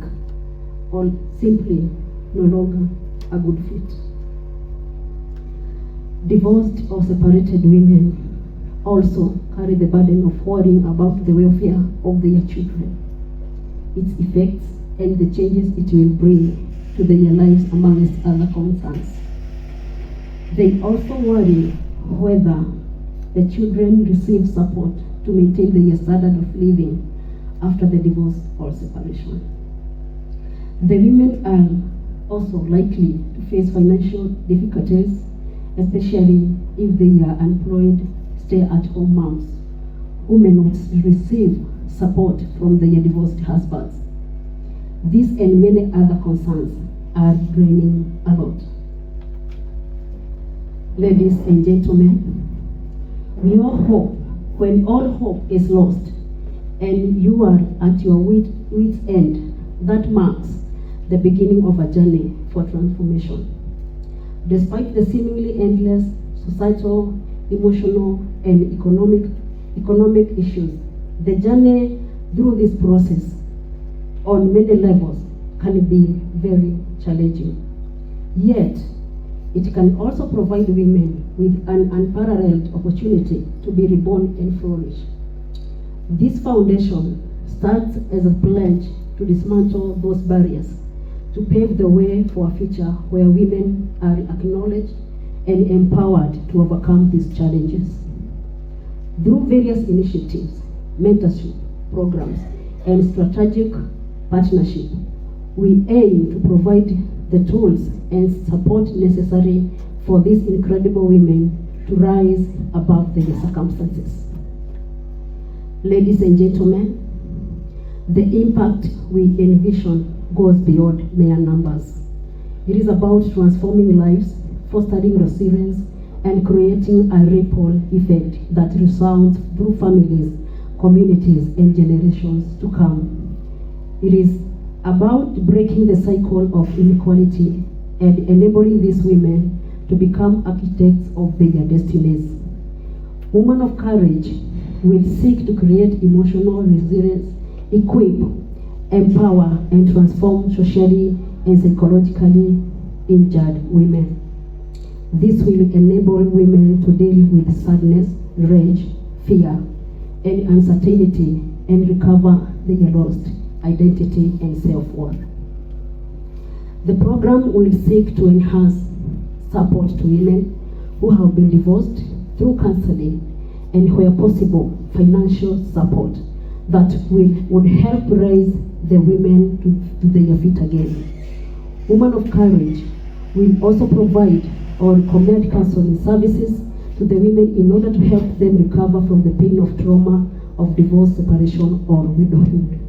or simply no longer a good fit. Divorced or separated women also carry the burden of worrying about the welfare of their children, its effects, and the changes it will bring to their lives, amongst other concerns. They also worry whether the children receive support to maintain their standard of living after the divorce or separation. The women are also likely to face financial difficulties, especially if they are unemployed stay-at-home moms who may not receive support from their divorced husbands. These and many other concerns are draining a lot. Ladies and gentlemen, we all hope when all hope is lost and you are at your wit's end, that marks the beginning of a journey for transformation. Despite the seemingly endless societal, emotional, and economic issues, the journey through this process on many levels can be very challenging. Yet, it can also provide women with an unparalleled opportunity to be reborn and flourish. This foundation starts as a pledge to dismantle those barriers, to pave the way for a future where women are acknowledged and empowered to overcome these challenges. Through various initiatives, mentorship programs, and strategic partnership, we aim to provide the tools and support necessary for these incredible women to rise above their circumstances. Ladies and gentlemen, the impact we envision goes beyond mere numbers. It is about transforming lives, fostering resilience, and creating a ripple effect that resounds through families, communities, and generations to come. It is about breaking the cycle of inequality and enabling these women to become architects of their destinies. Women of Courage will seek to create emotional resilience, equip, empower, and transform socially and psychologically injured women. This will enable women to deal with sadness, rage, fear, and uncertainty and recover their lost identity and self-worth. The program will seek to enhance support to women who have been divorced through counseling and, where possible, financial support that would help raise the women to their feet again. Women of Courage will also provide or recommend counseling services to the women in order to help them recover from the pain of trauma of divorce, separation, or widowhood.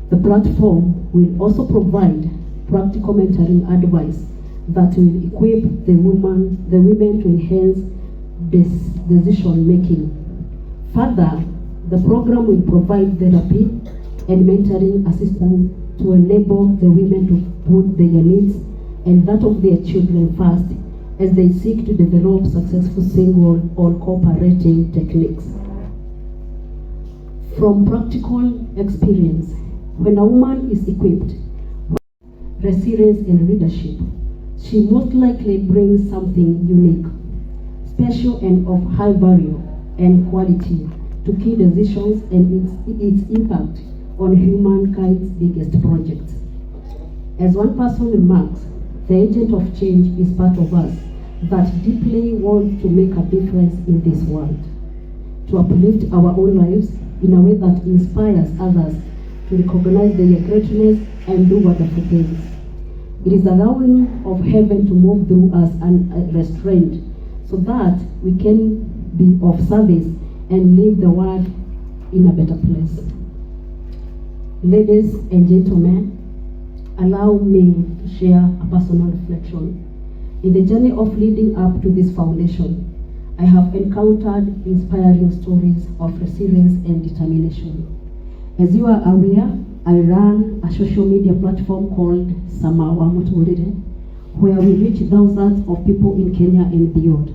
The platform will also provide practical mentoring advice that will equip the women to enhance this decision making. Further, the program will provide therapy and mentoring assistance to enable the women to put their needs and that of their children first as they seek to develop successful single or co-parenting techniques. From practical experience, when a woman is equipped with resilience and leadership, she most likely brings something unique, special, and of high value and quality to key decisions and its impact on humankind's biggest projects. As one person remarks, the agent of change is part of us that deeply wants to make a difference in this world, to uplift our own lives. in a way that inspires others to recognize their greatness and do wonderful things. It is allowing of heaven to move through us unrestrained so that we can be of service and leave the world in a better place. Ladies and gentlemen, allow me to share a personal reflection. In the journey of leading up to this foundation, I have encountered inspiring stories of resilience and determination. As you are aware, I run a social media platform called Samawa Muturire, where we reach thousands of people in Kenya and beyond.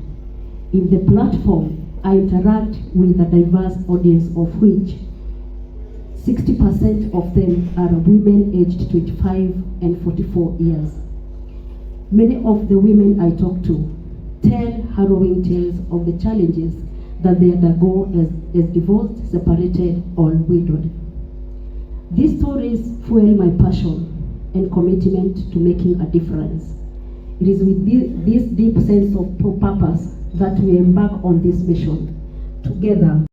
In the platform, I interact with a diverse audience, of which 60% of them are women aged 25 and 44 years. Many of the women I talk to tell harrowing tales of the challenges that they undergo as divorced, separated, or widowed. These stories fuel my passion and commitment to making a difference. It is with this deep sense of purpose that we embark on this mission together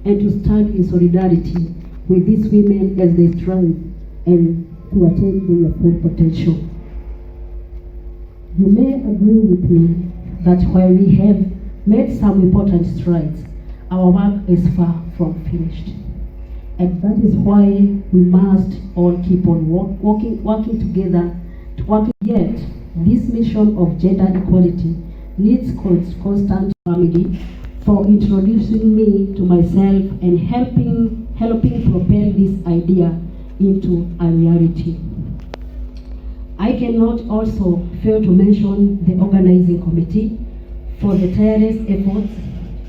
and to stand in solidarity with these women as they strive and to attain their full potential. You may agree with me that while we have made some important strides, our work is far from finished. And that is why we must all keep on working together to work. Yet, this mission of gender equality needs constant family for introducing me to myself and helping propel this idea into a reality. I cannot also fail to mention the organizing committee for the tireless efforts,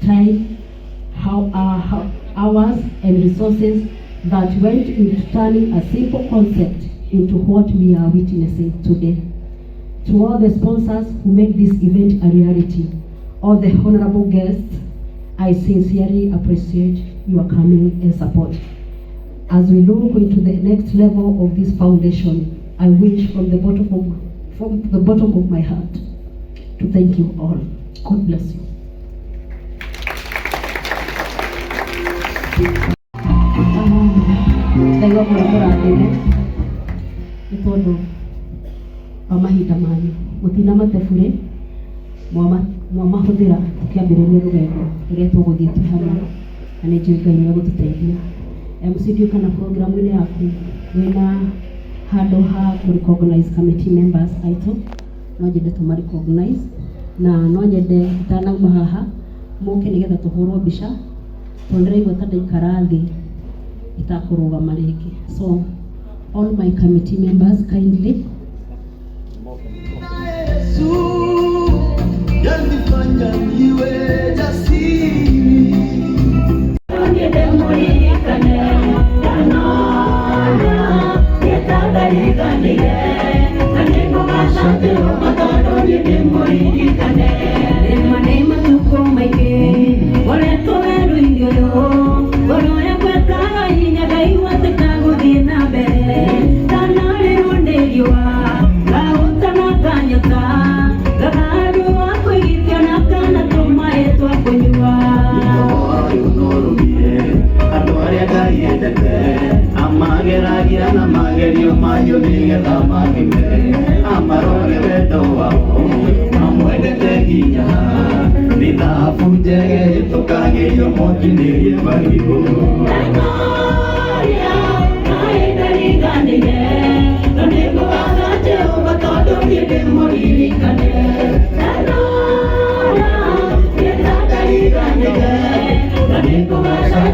time, hours, and resources that went into turning a simple concept into what we are witnessing today. To all the sponsors who made this event a reality, all the honorable guests, I sincerely appreciate your coming and support. As we look into the next level of this foundation, I wish from the bottom of my heart to thank you all. God bless you. Ndaigua mũno mũrathime nĩ tondũ wa mahinda manyu mũtinamate burĩ mwamahũthĩra tũkĩambĩrĩria rũgendo rũrĩa tũgũthiĩ twĩ hamwe na nĩ njũĩ Ngai nĩ egũtũteithia. MC, ndiũĩ kana programu-inĩ yaku wĩna handũ ha kũ recognize committee members aitũ. No nyende tũma recognize na no nyende itanauma haha mũke nĩgetha tũhũrwo mbica tondũ ndĩraigua ta ndaikara thĩ itakũrũgama rĩngĩ. So all my committee members, kindly. Yesu yanifanya niwe jasiri. Andũ arĩa Ngai endete amageragia na magerio mahiũ nĩgetha magime amarore wendo wao mamwendete nginya nĩ thahabu njege ĩtũkagĩrio mwaki nĩrĩe marigũ.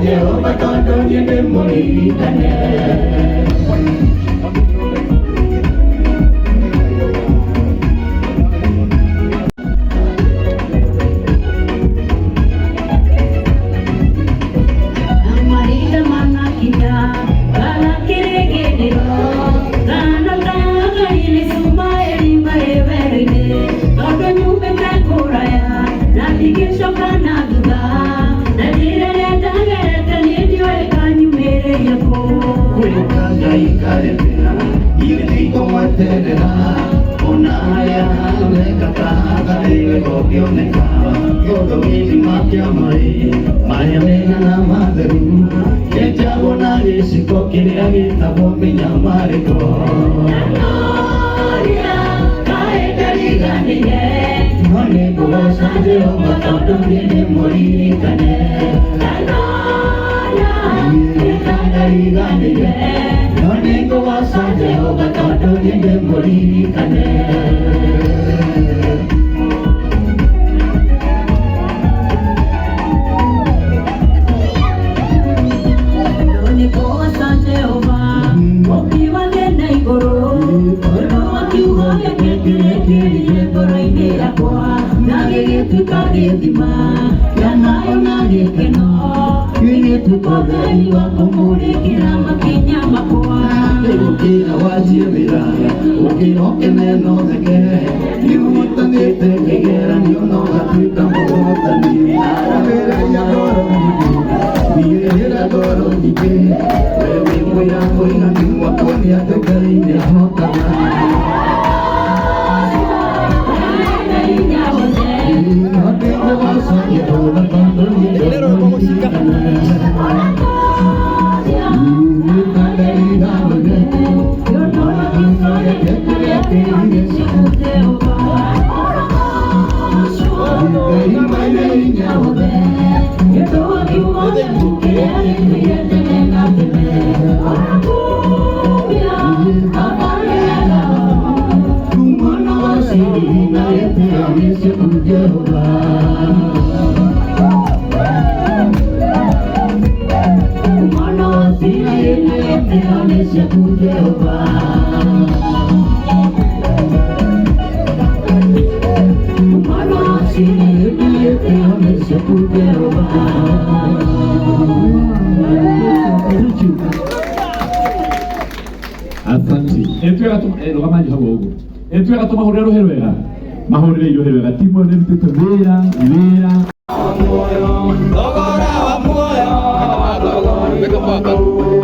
Jehova tondũ niĩ ndĩmũririkane. Mahinda manakinya kana kĩrĩgĩrĩro kana ndagainĩ cuma ĩrima ĩ werũ-inĩ tondũ nyumĩte kũraya na ndingĩcoka na thutha na njĩra ĩrĩa ndagerete niĩ ndiũĩ kanyumĩrĩria kũ. Gwĩka Ngai karĩ. ũndirikane. Nĩngũgoca Jehova, Mũũmbi wa thĩ na igũrũ, tondũ wa kiugo gĩake kĩrĩa kĩrĩ ngoro-inĩ yakwa, na gĩgĩtuĩka gĩthima kĩa thayũ na gĩkeno, gĩgĩtuĩka ũtheri wa kũmũrĩkĩra makinya makwa. Ũkĩra wanjie wĩra, ũkĩra ũkene na ũtheke, nĩũhotanĩte kĩgeranio na ũgatuĩka mũhotani. Aramĩrĩria ngoro nyingĩ, igĩrĩra ngoro nyingĩ, we wĩ mũira mũiganu wa kuonia atĩ Ngai nĩahotaga. Asante. Etwega tu rũgama hau ũguo. Etwega tũmahũrĩre rũhĩ rwega. Mahũrĩre rũhĩ rwega. Timu ĩyo nĩrutĩte wĩra, wĩra. Thogora wa muoyo Thank you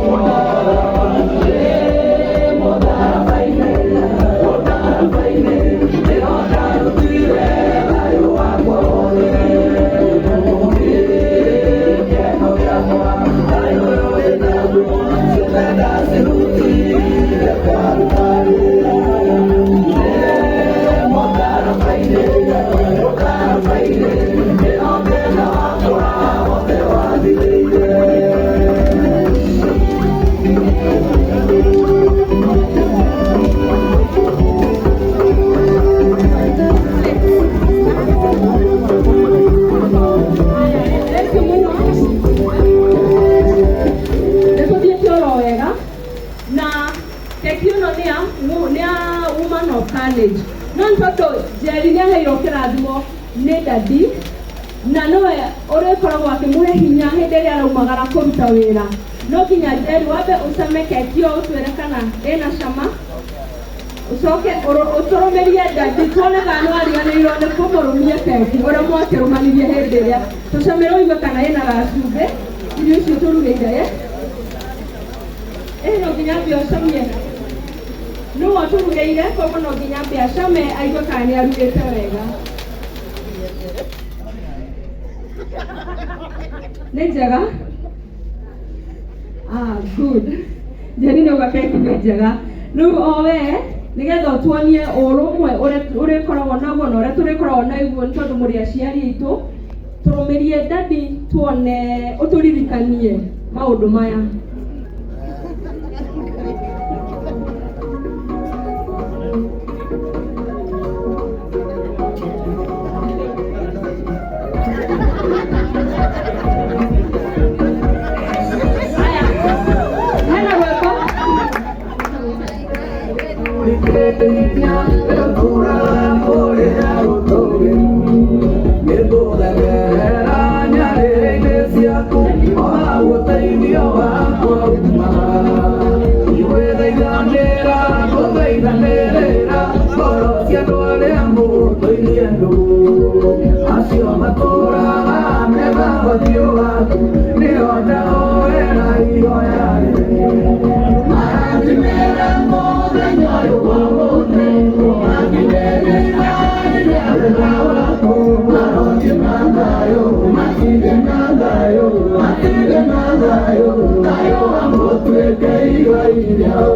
mũno. Nĩ tũthiĩte oro wega na keki ĩno nĩ ya nĩ ya woman of courage no nĩ tondũ Njeri nĩ aheirwo kĩrathimo nĩ dadi na nowe ũrĩkoragwo akĩmũhe hinya hĩndĩ ĩrĩa araumagara kũruta wĩra no nginya Njeri wambe ũcame keki ĩyo ũtwĩre kana ĩna cama ucoke ũtũrũmĩrie dadi tuone kana nĩwariganĩirwo nĩ kũmũrũmia keki ũrĩa mwakĩrũmanirie hĩndĩ ĩrĩa tũcamĩre ũigue kana ĩna gacumbĩ irio icio tũrugĩire ĩ ĩ no nginya ambe ũcamie nĩwe ũtũrugĩire koguo no nginya ambe acame aigue kana nĩ arugĩte wega nĩ njega. Ah, good. Njeri nĩ auga keki nĩ njega rĩu o we Nigetha ũtuonie ũrũmwe ũrĩa ũrĩkoragwo naguo na ũrĩa tũrĩkoragwo naguo nĩ tondũ mũrĩ aciari aitũ. Tũrũmĩrie daddy tuone ũtũririkanie maũndũ maya. Haya, hena rwĩmbo. Acio matũraga metha ũthiũ waku nĩo ndahoera ihoya marathimĩra mũthenya ũyũ wa ũmũthĩ ũmakinyĩrĩra rĩrĩa wĩra waku marothiĩ na thayũ matige na thayũ matige na thayũ thayũ wa mũtuĩke igai rĩao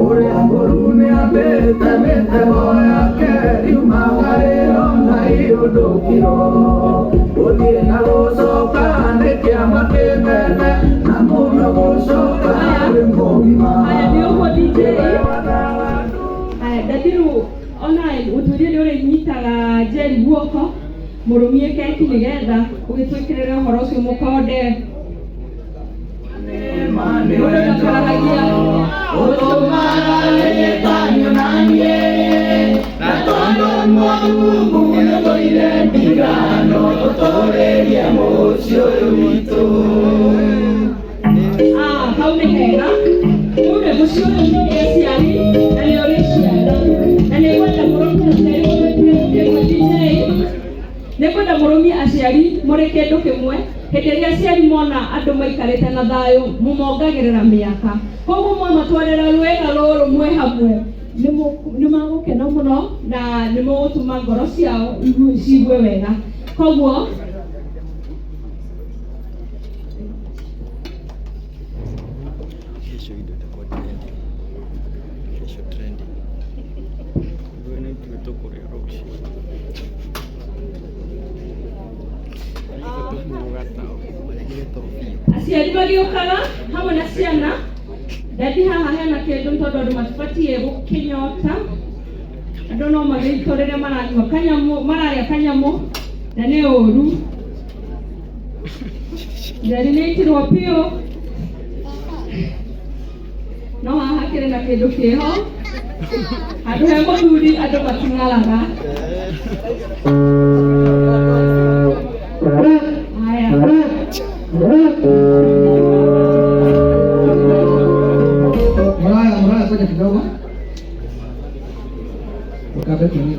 ũrĩa mũru nĩambĩte mĩtego yake riumaga rĩro na iũndũkiro gũthiĩ na gũcoka nĩ kĩama kĩnene na mũno gũcoka wĩ mũgima. Haya, nĩ ũguo DJ. Haya, daddy, rĩu ona ũtuĩria nĩ ũrĩnyitaga Jerry guoko mũrũmie keki nĩgetha ũgĩtwĩkĩrĩre ũhoro ũcio mũkonde. Mũndũ ndakararagia. Ũtũmaga wĩtanio na niĩ na tondũ Mũrungu nĩthũire ndigano tũtũrĩrie mũciĩ ũyũ witũ. Ah, hau nĩ hega. Rĩu mũciĩ ũyũ nĩ ũrĩ aciari na nĩ ũrĩ ciana na nĩ ngwenda mũrũmie aciari mũrĩ kĩndũ kĩmwe. DJ, nĩ ngwenda mũrũmie aciari mũrĩ kĩndũ kĩmwe. Hĩndĩ ĩrĩa aciari mona andũ maikarĩte na thayũ, mũmongagĩrĩra mĩaka, koguo mwamatwarĩra rwĩga rũrũ mwĩ hamwe nĩ magũkena mũno na nĩ mũgũtũma ngoro ciao ciigue wega. Koguo Kesho ndio itakuwa trending. Kesho trending. Wewe ni tumetokore roshi. Aciari magĩũkaga hamwe na ciana. Daddy, haha hena kĩndũ nĩ tondũ andũ matibatiĩ gũkĩnyota. Andũ no magĩitwo rĩrĩa maranyua kanyamũ, mararĩa kanyamũ na nĩ ũru. Njeri nĩ aitirwo biũ, no haha kĩrĩ na kĩndũ kĩho. Handũ he mũthuri andũ mating'araga. Haya. Muraya, Muraya, kuja kidogo. Ukabe nini?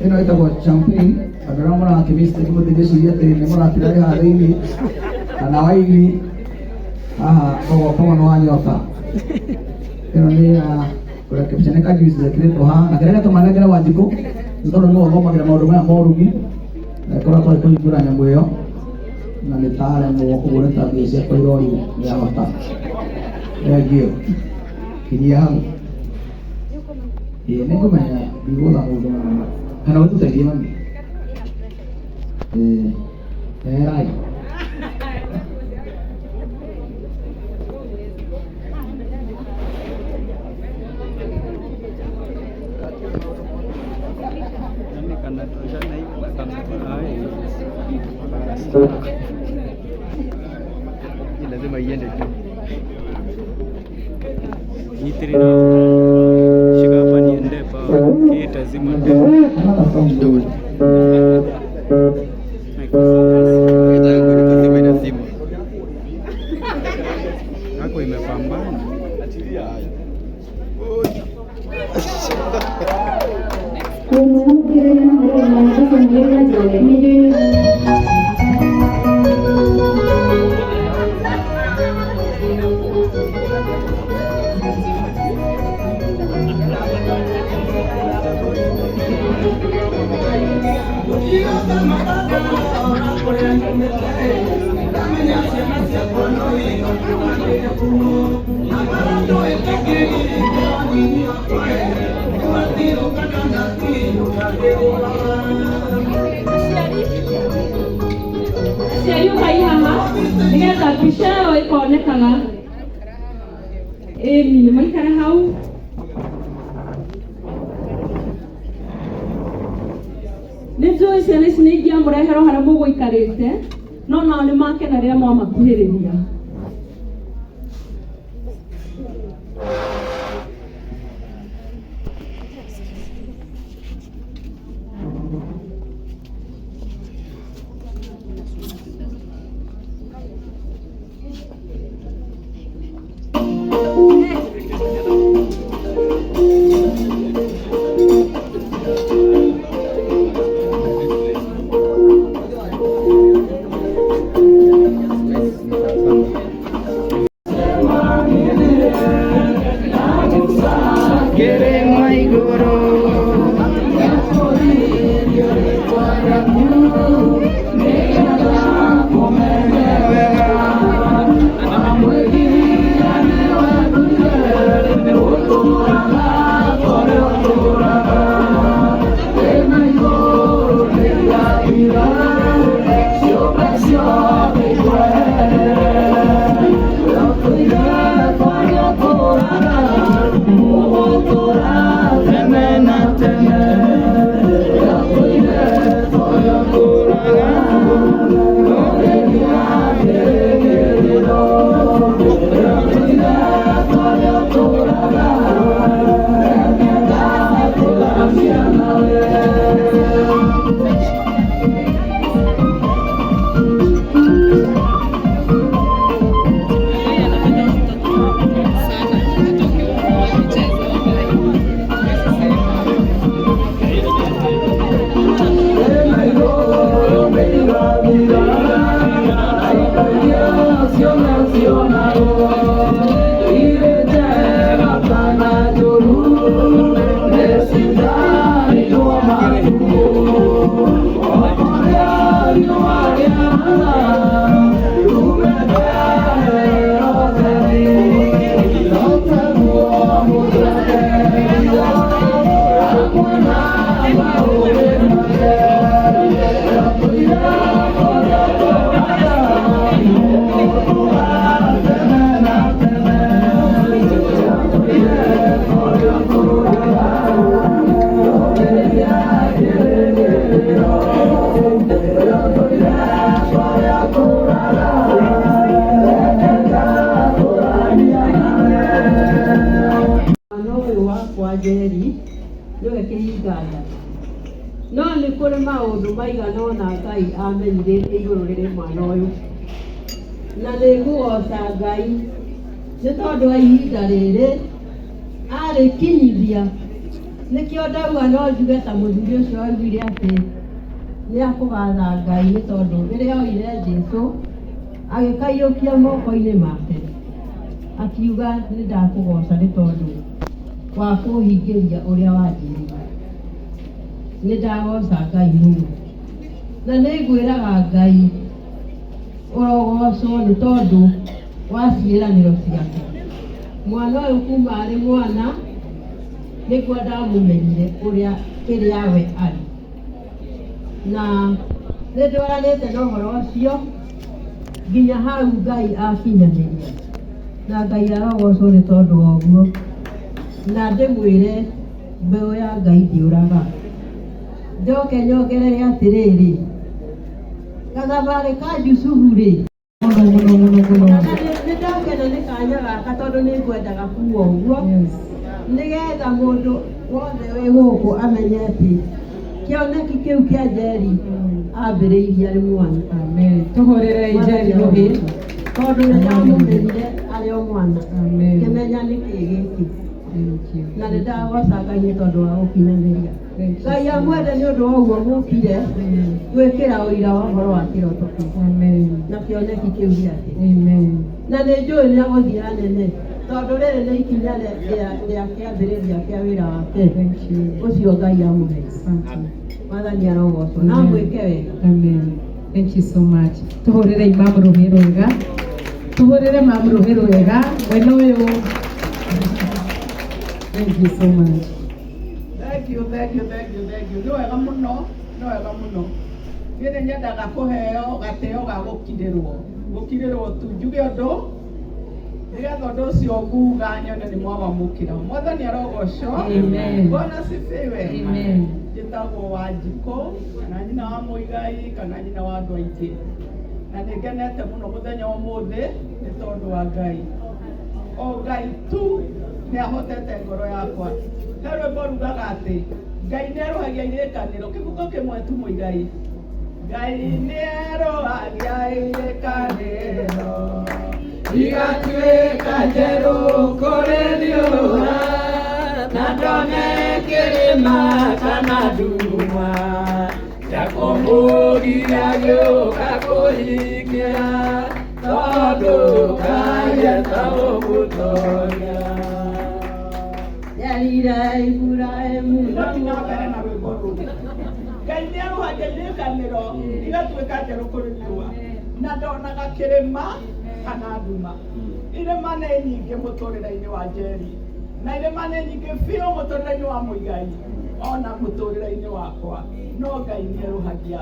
Ĩno ĩtagwo champagne. Andũ arĩa mũrakĩmistake mũtingĩciria atĩ nĩ mũrakĩrarĩ haha thĩinĩ kana waini haha ũgokorwo nĩ wanyota. Ĩno nĩ ya kũrekebisha, nĩ kajuice gekĩrĩtwo haha na kĩrĩa gĩtũmanengere Wanjikũ nĩ tondũ nĩwe ũthomagĩra maũndũ maya ma ũrugi na ĩkorwo twarĩ kũhingũra nyamũ ĩyo na nĩ taremwo ũguo nĩ ta mbia ciakwa irorirwo nĩ yahota. Thengiũ, kinyia hau. Ĩĩ, nĩngũmenya ndigũtha mũndũ kana ũtũteithie mami. Ĩĩ, eherai. Nani kanatoshana hivi kama hii lazima iende juu. Nyitirira. Shika hapa niende pa. Hii itazima Kidogo. Inazima. Hako imepambana. Thank you. Aciari ũkai haha nĩgetha mbica ĩyo ĩkonekaga. Ĩni nĩ maikare hau. Nĩ njũĩ ciana ici nĩ ingĩamũrehera o harĩa mũgũikarĩte, no nao nĩ makena rĩrĩa mwamakuhĩrĩria. Mwana ũyũ wakwa Njeri nĩwe kĩhinganda, no nĩ kũrĩ maũndũ maigana ũna Ngai amenyithĩtie igũrũ rĩrĩ mwana ũyũ, na nĩ ngũgoca Ngai nĩ tondũ wa ihinda rĩrĩ arĩkinyithia. Nĩkĩo ndauga no njuge ta mũthuri ũcio waugire atĩ nĩ akũgatha Ngai nĩ tondũ rĩrĩa oire Jesũ agĩkaiyũkia moko-inĩ make akiuga nĩ ndakũgoca nĩ tondũ wa kũhingĩria ũrĩa wanjĩrĩire. Nĩ ndagoca Ngai mũno na nĩ ngwĩraga Ngai ũrogocwo nĩ tondũ wa ciĩranĩro ciake. Mwana ũyũ kuma arĩ mwana nĩguo ndamũmenyire ũrĩa kĩrĩa we arĩ, na nĩ ndwaranĩte na ũhoro ũcio nginya hau Ngai akinyanĩria, na Ngai arogocwo nĩ tondũ wa ũguo. Na ndĩmwĩre mbeũ ya Ngai ndĩũraga. Njoke nyongerere atĩrĩrĩ, gathabarĩ ka Jusufu rĩ, Mũno mũno mũno mũno. Nĩ ndakena nĩ kanya gaka tondũ nĩ ngwendaga kuga ũguo nĩgetha mũndũ wothe wĩ gũkũ amenye atĩ kĩoneki kĩu kĩa Njeri ambĩrĩirie arĩ mwana. Amen. Tũhũrĩre Njeri rũhĩ. Tondũ nĩ ndamũmenyire arĩ o mwana. Amen. Ngĩmenya nĩ kĩĩ gĩkĩ. Thank you. Na nĩ ndagoca Ngai nĩ tondũ wa gũkinyanĩria. Thank you. Ngai amwende nĩ ũndũ wa ũguo mũkire gwĩkĩra ũira wa ũhoro wa kĩroto kĩu Amen. na kĩoneki kĩu gĩake. Amen. Na nĩ njũĩ nĩ agũthiĩ hanene tondũ rĩrĩ nĩ ikinya rĩa kĩambĩrĩria kĩa wĩra wake. Thank you. Ũcio Ngai amũhe. Asante. Mwathani arogocwo na amwĩke wega. Amen. Thank you so much. Tuhurire imamu rũhĩ rwega. Tuhurire mamu rũhĩ rwega. Mwena ũyũ. Thank you so much. Thank you, thank you, thank you, thank you. Nĩ wega mũno, nĩ wega mũno. Niĩ nĩ nyendaga kũheo gatĩo ga gũkirĩrwo. Gũkirĩrwo tu njuge ũndũ nĩgetha ũndũ ũcio nguga nyone nĩ mwawamũkĩra. Mwathani arogocwo. Amen. Bwana asifiwe. Amen. Njĩtagwo Wanjikũ kana nyina wa Mũigai kana nyina wa andũ aingĩ. Na nĩ ngenete mũno mũthenya wa ũmũthĩ nĩ tondũ wa Ngai. O Ngai tu nĩ ahotete ngoro yakwa. He rwĩmbo rugaga atĩ Ngai nĩ erũhagia irĩkanĩro kĩbungo kĩmwe tu Mũigai. Ngai nĩ erũhagia irĩkanĩro igatuĩka njerũ kũrĩ riũa na ndone kĩrĩma kana nduma yakũmũgia gĩũka kũhingia tondũ Ngai etagũgũtoria. Yarira Ibrahimu. Thiĩ na mbere na rwĩmbo rũu. Ngai nĩ arũhagia irĩkanĩro igatuĩka njerũ kũrĩ riũa na ndonaga kĩrĩma kana nduma. Irĩma nĩ nyingĩ mũtũrĩre-inĩ wa Njeri na irĩma nĩ nyingĩ biũ mũtũrĩre-inĩ wa Mũigai ona mũtũrĩre-inĩ wakwa, no Ngai nĩ erũhagia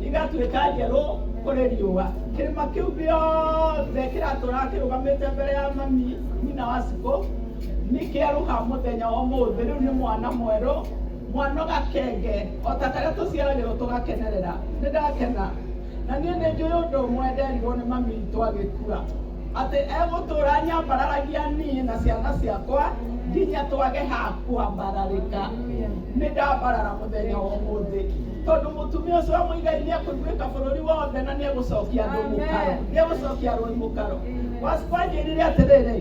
igatuĩka njerũ kũrĩ riũa. Kĩrĩma kĩu gĩothe kĩratũraga kĩrũgamĩte mbere ya mami nyina wa Cikũ nĩ kĩerũha mũthenya wa ũmũthĩ. Rĩu nĩ mwana mwerũ, mwana gakenge o ta karĩa tũciaragĩrwo tũgakenerera. Nĩ ndakena na niĩ nĩ njũĩ ũndũ ũmwe nderirwo nĩ mami witũ agĩkua atĩ egũtũra nyambararagia niĩ na ciana ciakwa nginya twage ha kwambararĩka. Nĩ ndambarara mũthenya wa ũmũthĩ tondũ mũtumia ũcio wa Mũigai nĩ ekũiguĩka bũrũri wothe na nĩ egũcokia andũ mũkaro, nĩ egũcokia rũĩ mũkaro. Wanjĩrire atĩrĩrĩ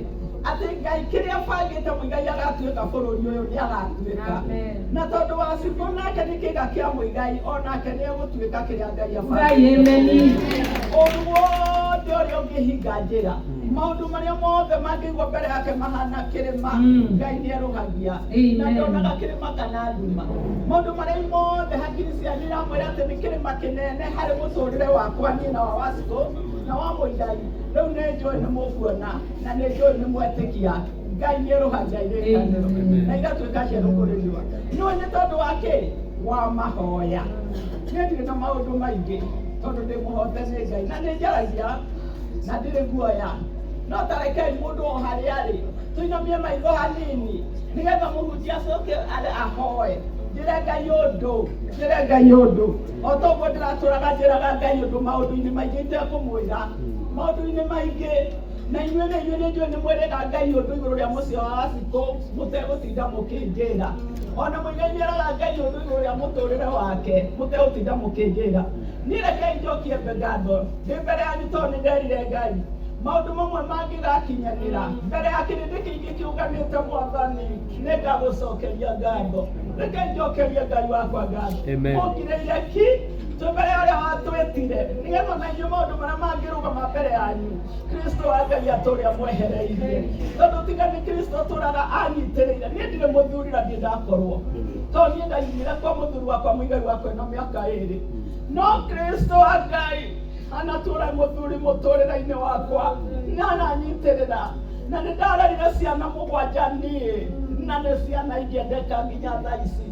atĩ Ngai kĩrĩa abangĩte Mũigai agatuĩka bũrũri ũyũ nĩ agatuĩka, na tondũ wa Cikũ nake nĩ kĩga kĩa Mũigai onake nĩ egũtuĩka kĩrĩa Ngai abangĩte. Ũru wothe ũrĩa ũngĩhinga njĩra, maũndũ marĩa mothe mangĩigwo mbere yake mahana kĩrĩma, Ngai nĩ erũhagia na ndonaga kĩrĩma kana nduma. Maũndũ marĩa mothe hakiri cianyu iramwĩra atĩ nĩ kĩrĩma kĩnene harĩ mũtũrĩre wakwa niĩ na wa Wacikũ na wa Mũigai, rĩu nĩ njũĩ nĩ mũkuona na nĩ njũĩ nĩ mwetĩkia Ngai nĩ erũhagia irĩkanĩro na igatuĩka njerũ kũrĩ riũa. Nĩũĩ nĩ tondũ wa kĩ? Wa mahoya. Niĩ ndirĩ na maũndũ maingĩ tondũ ndĩ mũhote nĩ Ngai na nĩ njaragia na ndirĩ guoya, no ta rekei mũndũ o harĩa arĩ tũinamie maitho hanini nĩgetha mũhunjia acoke ahoe. Njĩre Ngai ũndũ, njĩre Ngai ũndũ o ta ũguo ndĩratũraga njĩraga Ngai ũndũ maũndũ-inĩ maingĩ itekũmwĩra, maũndũ-inĩ maingĩ na inyuĩ nĩ inyuĩ nĩ njũĩ nĩ mwĩrĩga Ngai ũndũ igũrũ rĩa mũciĩ wa Wacikũ mũtegũtinda mũkĩnjĩra. Ona Mũigai nĩ eraga Ngai ũndũ igũrũ rĩa mũtũrĩre wake mũtegũtinda mũkĩnjĩra. Niĩ rekei njokie ngatho ndĩ mbere yanyu tondũ nĩ nderire Ngai maũndũ mamwe mangĩgakinyanĩra mbere ya kĩrĩndĩ kĩingĩ kĩũnganĩte. Mwathani, nĩ ngagũcokeria ngatho. Rekei njokerie Ngai wakwa ngatho. Mũngirĩire ki twĩ mbere ya ũrĩa watwĩtire nĩgetha na inyuĩ maũndũ marĩa mangĩrũgama mbere yanyu Kristo wa Ngai atũrĩa mwehereirie, tondũ tiga nĩ Kristo tũraga anyitĩrĩire. Niĩ ndirĩ mũthuri na ndirĩ ndakorwo, tondũ niĩ ndaimire kwa mũthuri wakwa Mũigai wakwa ĩno mĩaka ĩrĩ, no Kristo wa Ngai anatũra mũthuri mũtũrĩre-inĩ wakwa na ananyitĩrĩra, na nĩ ndarerire ciana mũgwanja niĩ, na nĩ ciana ingĩendeka nginya thaa ici.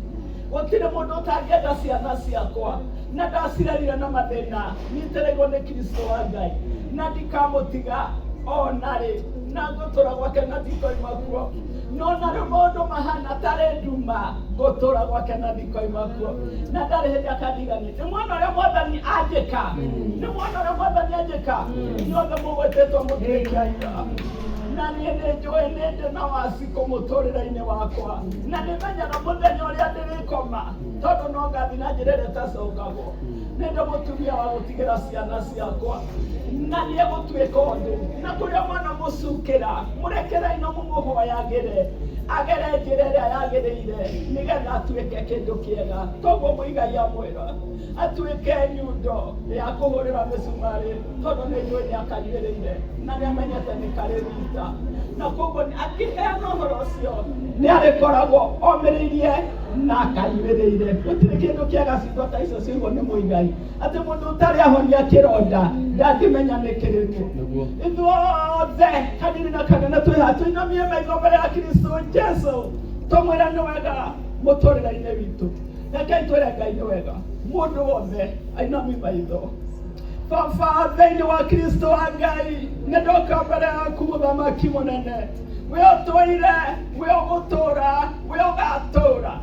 Gũtirĩ mũndũ ũtangĩenda ciana ciakwa, na ndacirerire na mathĩna nyitĩrĩirwo nĩ Kristo wa Ngai, na ndikamũtiga ona rĩ, na ngũtũra gwake na ndikoima kuo. No na rĩu maũndũ mahana tarĩ nduma, ngũtũra gwake na ndikoima kuo, na ndarĩ hĩndĩ akandigania. Nĩ mwona ũrĩa Mwathani anjĩka, nĩ mwona ũrĩa Mwathani anjĩka. Inyuothe mũgwĩtĩtwo mũtuĩke aira, na niĩ nĩ njũĩ nĩ ndĩ na Wacikũ mũtũrĩre-inĩ wakwa, na nĩ menyaga mũthenya ũrĩa ndĩrĩkoma, tondũ no ngathi na njĩra ĩrĩa ĩtacokagwo. Nĩ ndĩ mũtumia wa gũtigĩra ciana ciakwa, na nĩ egũtuĩka ũndũ na kũrĩa mwana mũcukĩra mũrekerei na mũmũhoyagĩre agere njĩra ĩrĩa yagĩrĩire nĩgetha atuĩke kĩndũ kĩega. Koguo Mũigai amwĩra atuĩke nyundo ya kũhũrĩra mĩcumarĩ, tondũ nĩ njũĩ nĩ akanyuĩrĩire na nĩ amenyete nĩ karĩ rita, na koguo akĩheana ũhoro ũcio nĩ arĩkoragwo omĩrĩirie na akanyuĩrĩire. Gũtirĩ kĩndũ kĩega ciugo ta icio ciaugwo nĩ Mũigai, atĩ mũndũ ũtarĩ ahonia kĩronda ndangĩmenya nĩ kĩrĩkũ. Ithuothe hanini na kanene twĩ haha, tũinamie maitho mbere ya Kristo Jesu tũmwĩre nĩ wega. Mũtũrĩre-inĩ witũ, rekei twĩre Ngai nĩ wega. Mũndũ wothe ainami maitho. Baba thĩinĩ wa Kristo wa Ngai, nĩ ndoka mbere yaku mũthamaki mũnene, we ũtũire, we ũgũtũra, we ũgatũra.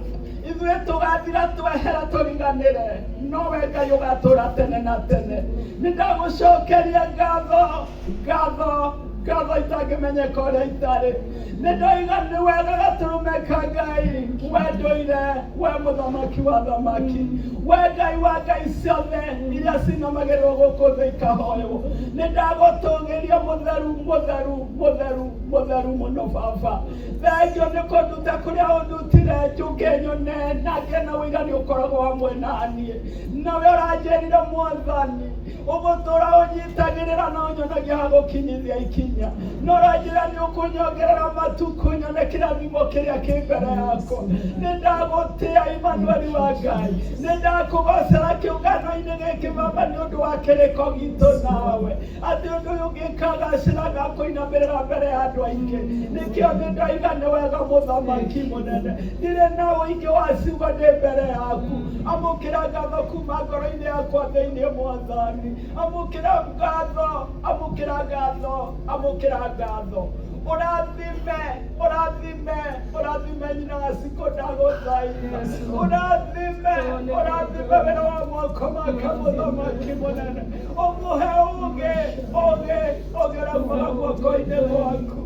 Ithuĩ tũgathira twehera tũriganĩre, nowe Ngai ũgatũra tene na tene. Nĩ ndagũcokeria ngatho, ngatho, ngatho itangĩmenyeka ũrĩa itarĩ. Nĩ ndoiga nĩ wega gatũrũme ka Ngai, we ndũire, we mũthamaki wa thamaki, we Ngai wa ngai ciothe iria cinamagĩrĩrwo gũkũ thĩ ikahoywo. Nĩ ndagũtũgĩria mũtheru, mũtheru, mũtheru, mũtheru mũno Baba. Thengio nĩ kũnduta kũrĩa ũndutire njũke nyone na ngĩe na ũira nĩ ũkoragwo hamwe na niĩ. Nawe ũranjĩrire Mwathani ũgũtũra ũnyitagĩrĩra na ũnyonagia ha gũkinyithia ikinya, na ũranjĩra nĩ ũkũnyongerera matukũ nyone kĩrathimo kĩrĩa kĩ mbere yakwa. Nĩ ndagũtĩa Imanueli wa Ngai, nĩ ndakũgocera kĩũngano-inĩ gĩkĩ Baba nĩ ũndũ wa kĩrĩko gitũ nawe, atĩ ũndũ ũyũ ũngĩkagacĩra ngakũinamĩrĩra mbere ya andũ aingĩ. Nĩkĩo nĩ ndoiga nĩ wega mũthamaki mũnene, ndirĩ na ũingĩ wa ciugo ndĩ mbere yaku. Amũkĩra ngatho kuma ngoro-inĩ yakwa thĩinĩ Mwathani, amũkĩra ngatho, amũkĩra ngatho, amũkĩra ngatho. Ũrathime, ũrathime, ũrathime nyina wa Cikũ, ndagũthaitha ũrathime, ũrathime wĩra wa moko make mũthamaki mũnene, ũmũhe ũũgĩ, ũũgĩ, ũũgĩ ũrĩa umaga guoko-inĩ gwaku.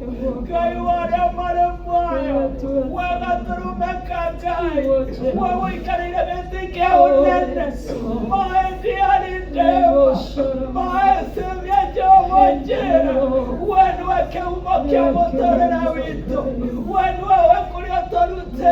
Ngai wa arĩa marĩ muoyo, we gatũrũme ka Ngai, we ũikarĩire gĩtĩ kĩa ũnene, my dear Redeemer, my Savior Jehovah Jireh, we nĩwe kĩhumo kĩa mũtũrĩre witũ, we nĩwe we kũrĩa ũtũrutĩte,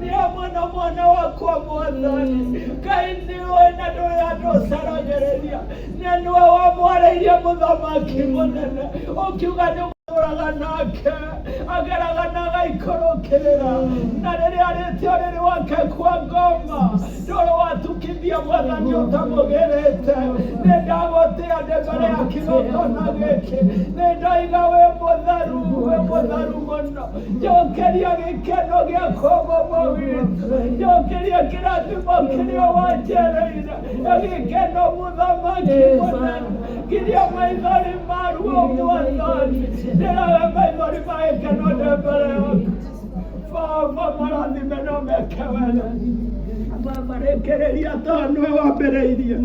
nĩ hamwe na mwana wakwa Mwathani. Ngai nĩwe na ndũrĩ andũ ũcaragĩrĩria, na nĩwe wamwarĩirie mũthamaki mũnene, ũkiuga nĩ ũgũtũraga nake, ageraga na agaikũrũkĩrĩra, na rĩrĩa arĩtie ũrĩrĩ wake kwa ngoma, ndũrĩ watukithia Mwathani ũtamũgĩrĩte. Nĩ ndagũtĩa ndĩ mbere ya kĩgongona gĩkĩ, nĩ ndoiga wĩ mũtheru, wĩ mũtheru mũno. Njokeria gĩkeno gĩakwa baba witũ, njokeria kĩrathimo kĩrĩa wanjereire, gĩkeno mũthamaki mũnene, nginya maithori maruo Mwathani, ndĩraga maithori ma gĩkeno ndĩ mbere yaku Baba. Marathime no meke wega Baba, rĩkĩrĩria tondũ nĩwe wambĩrĩirie.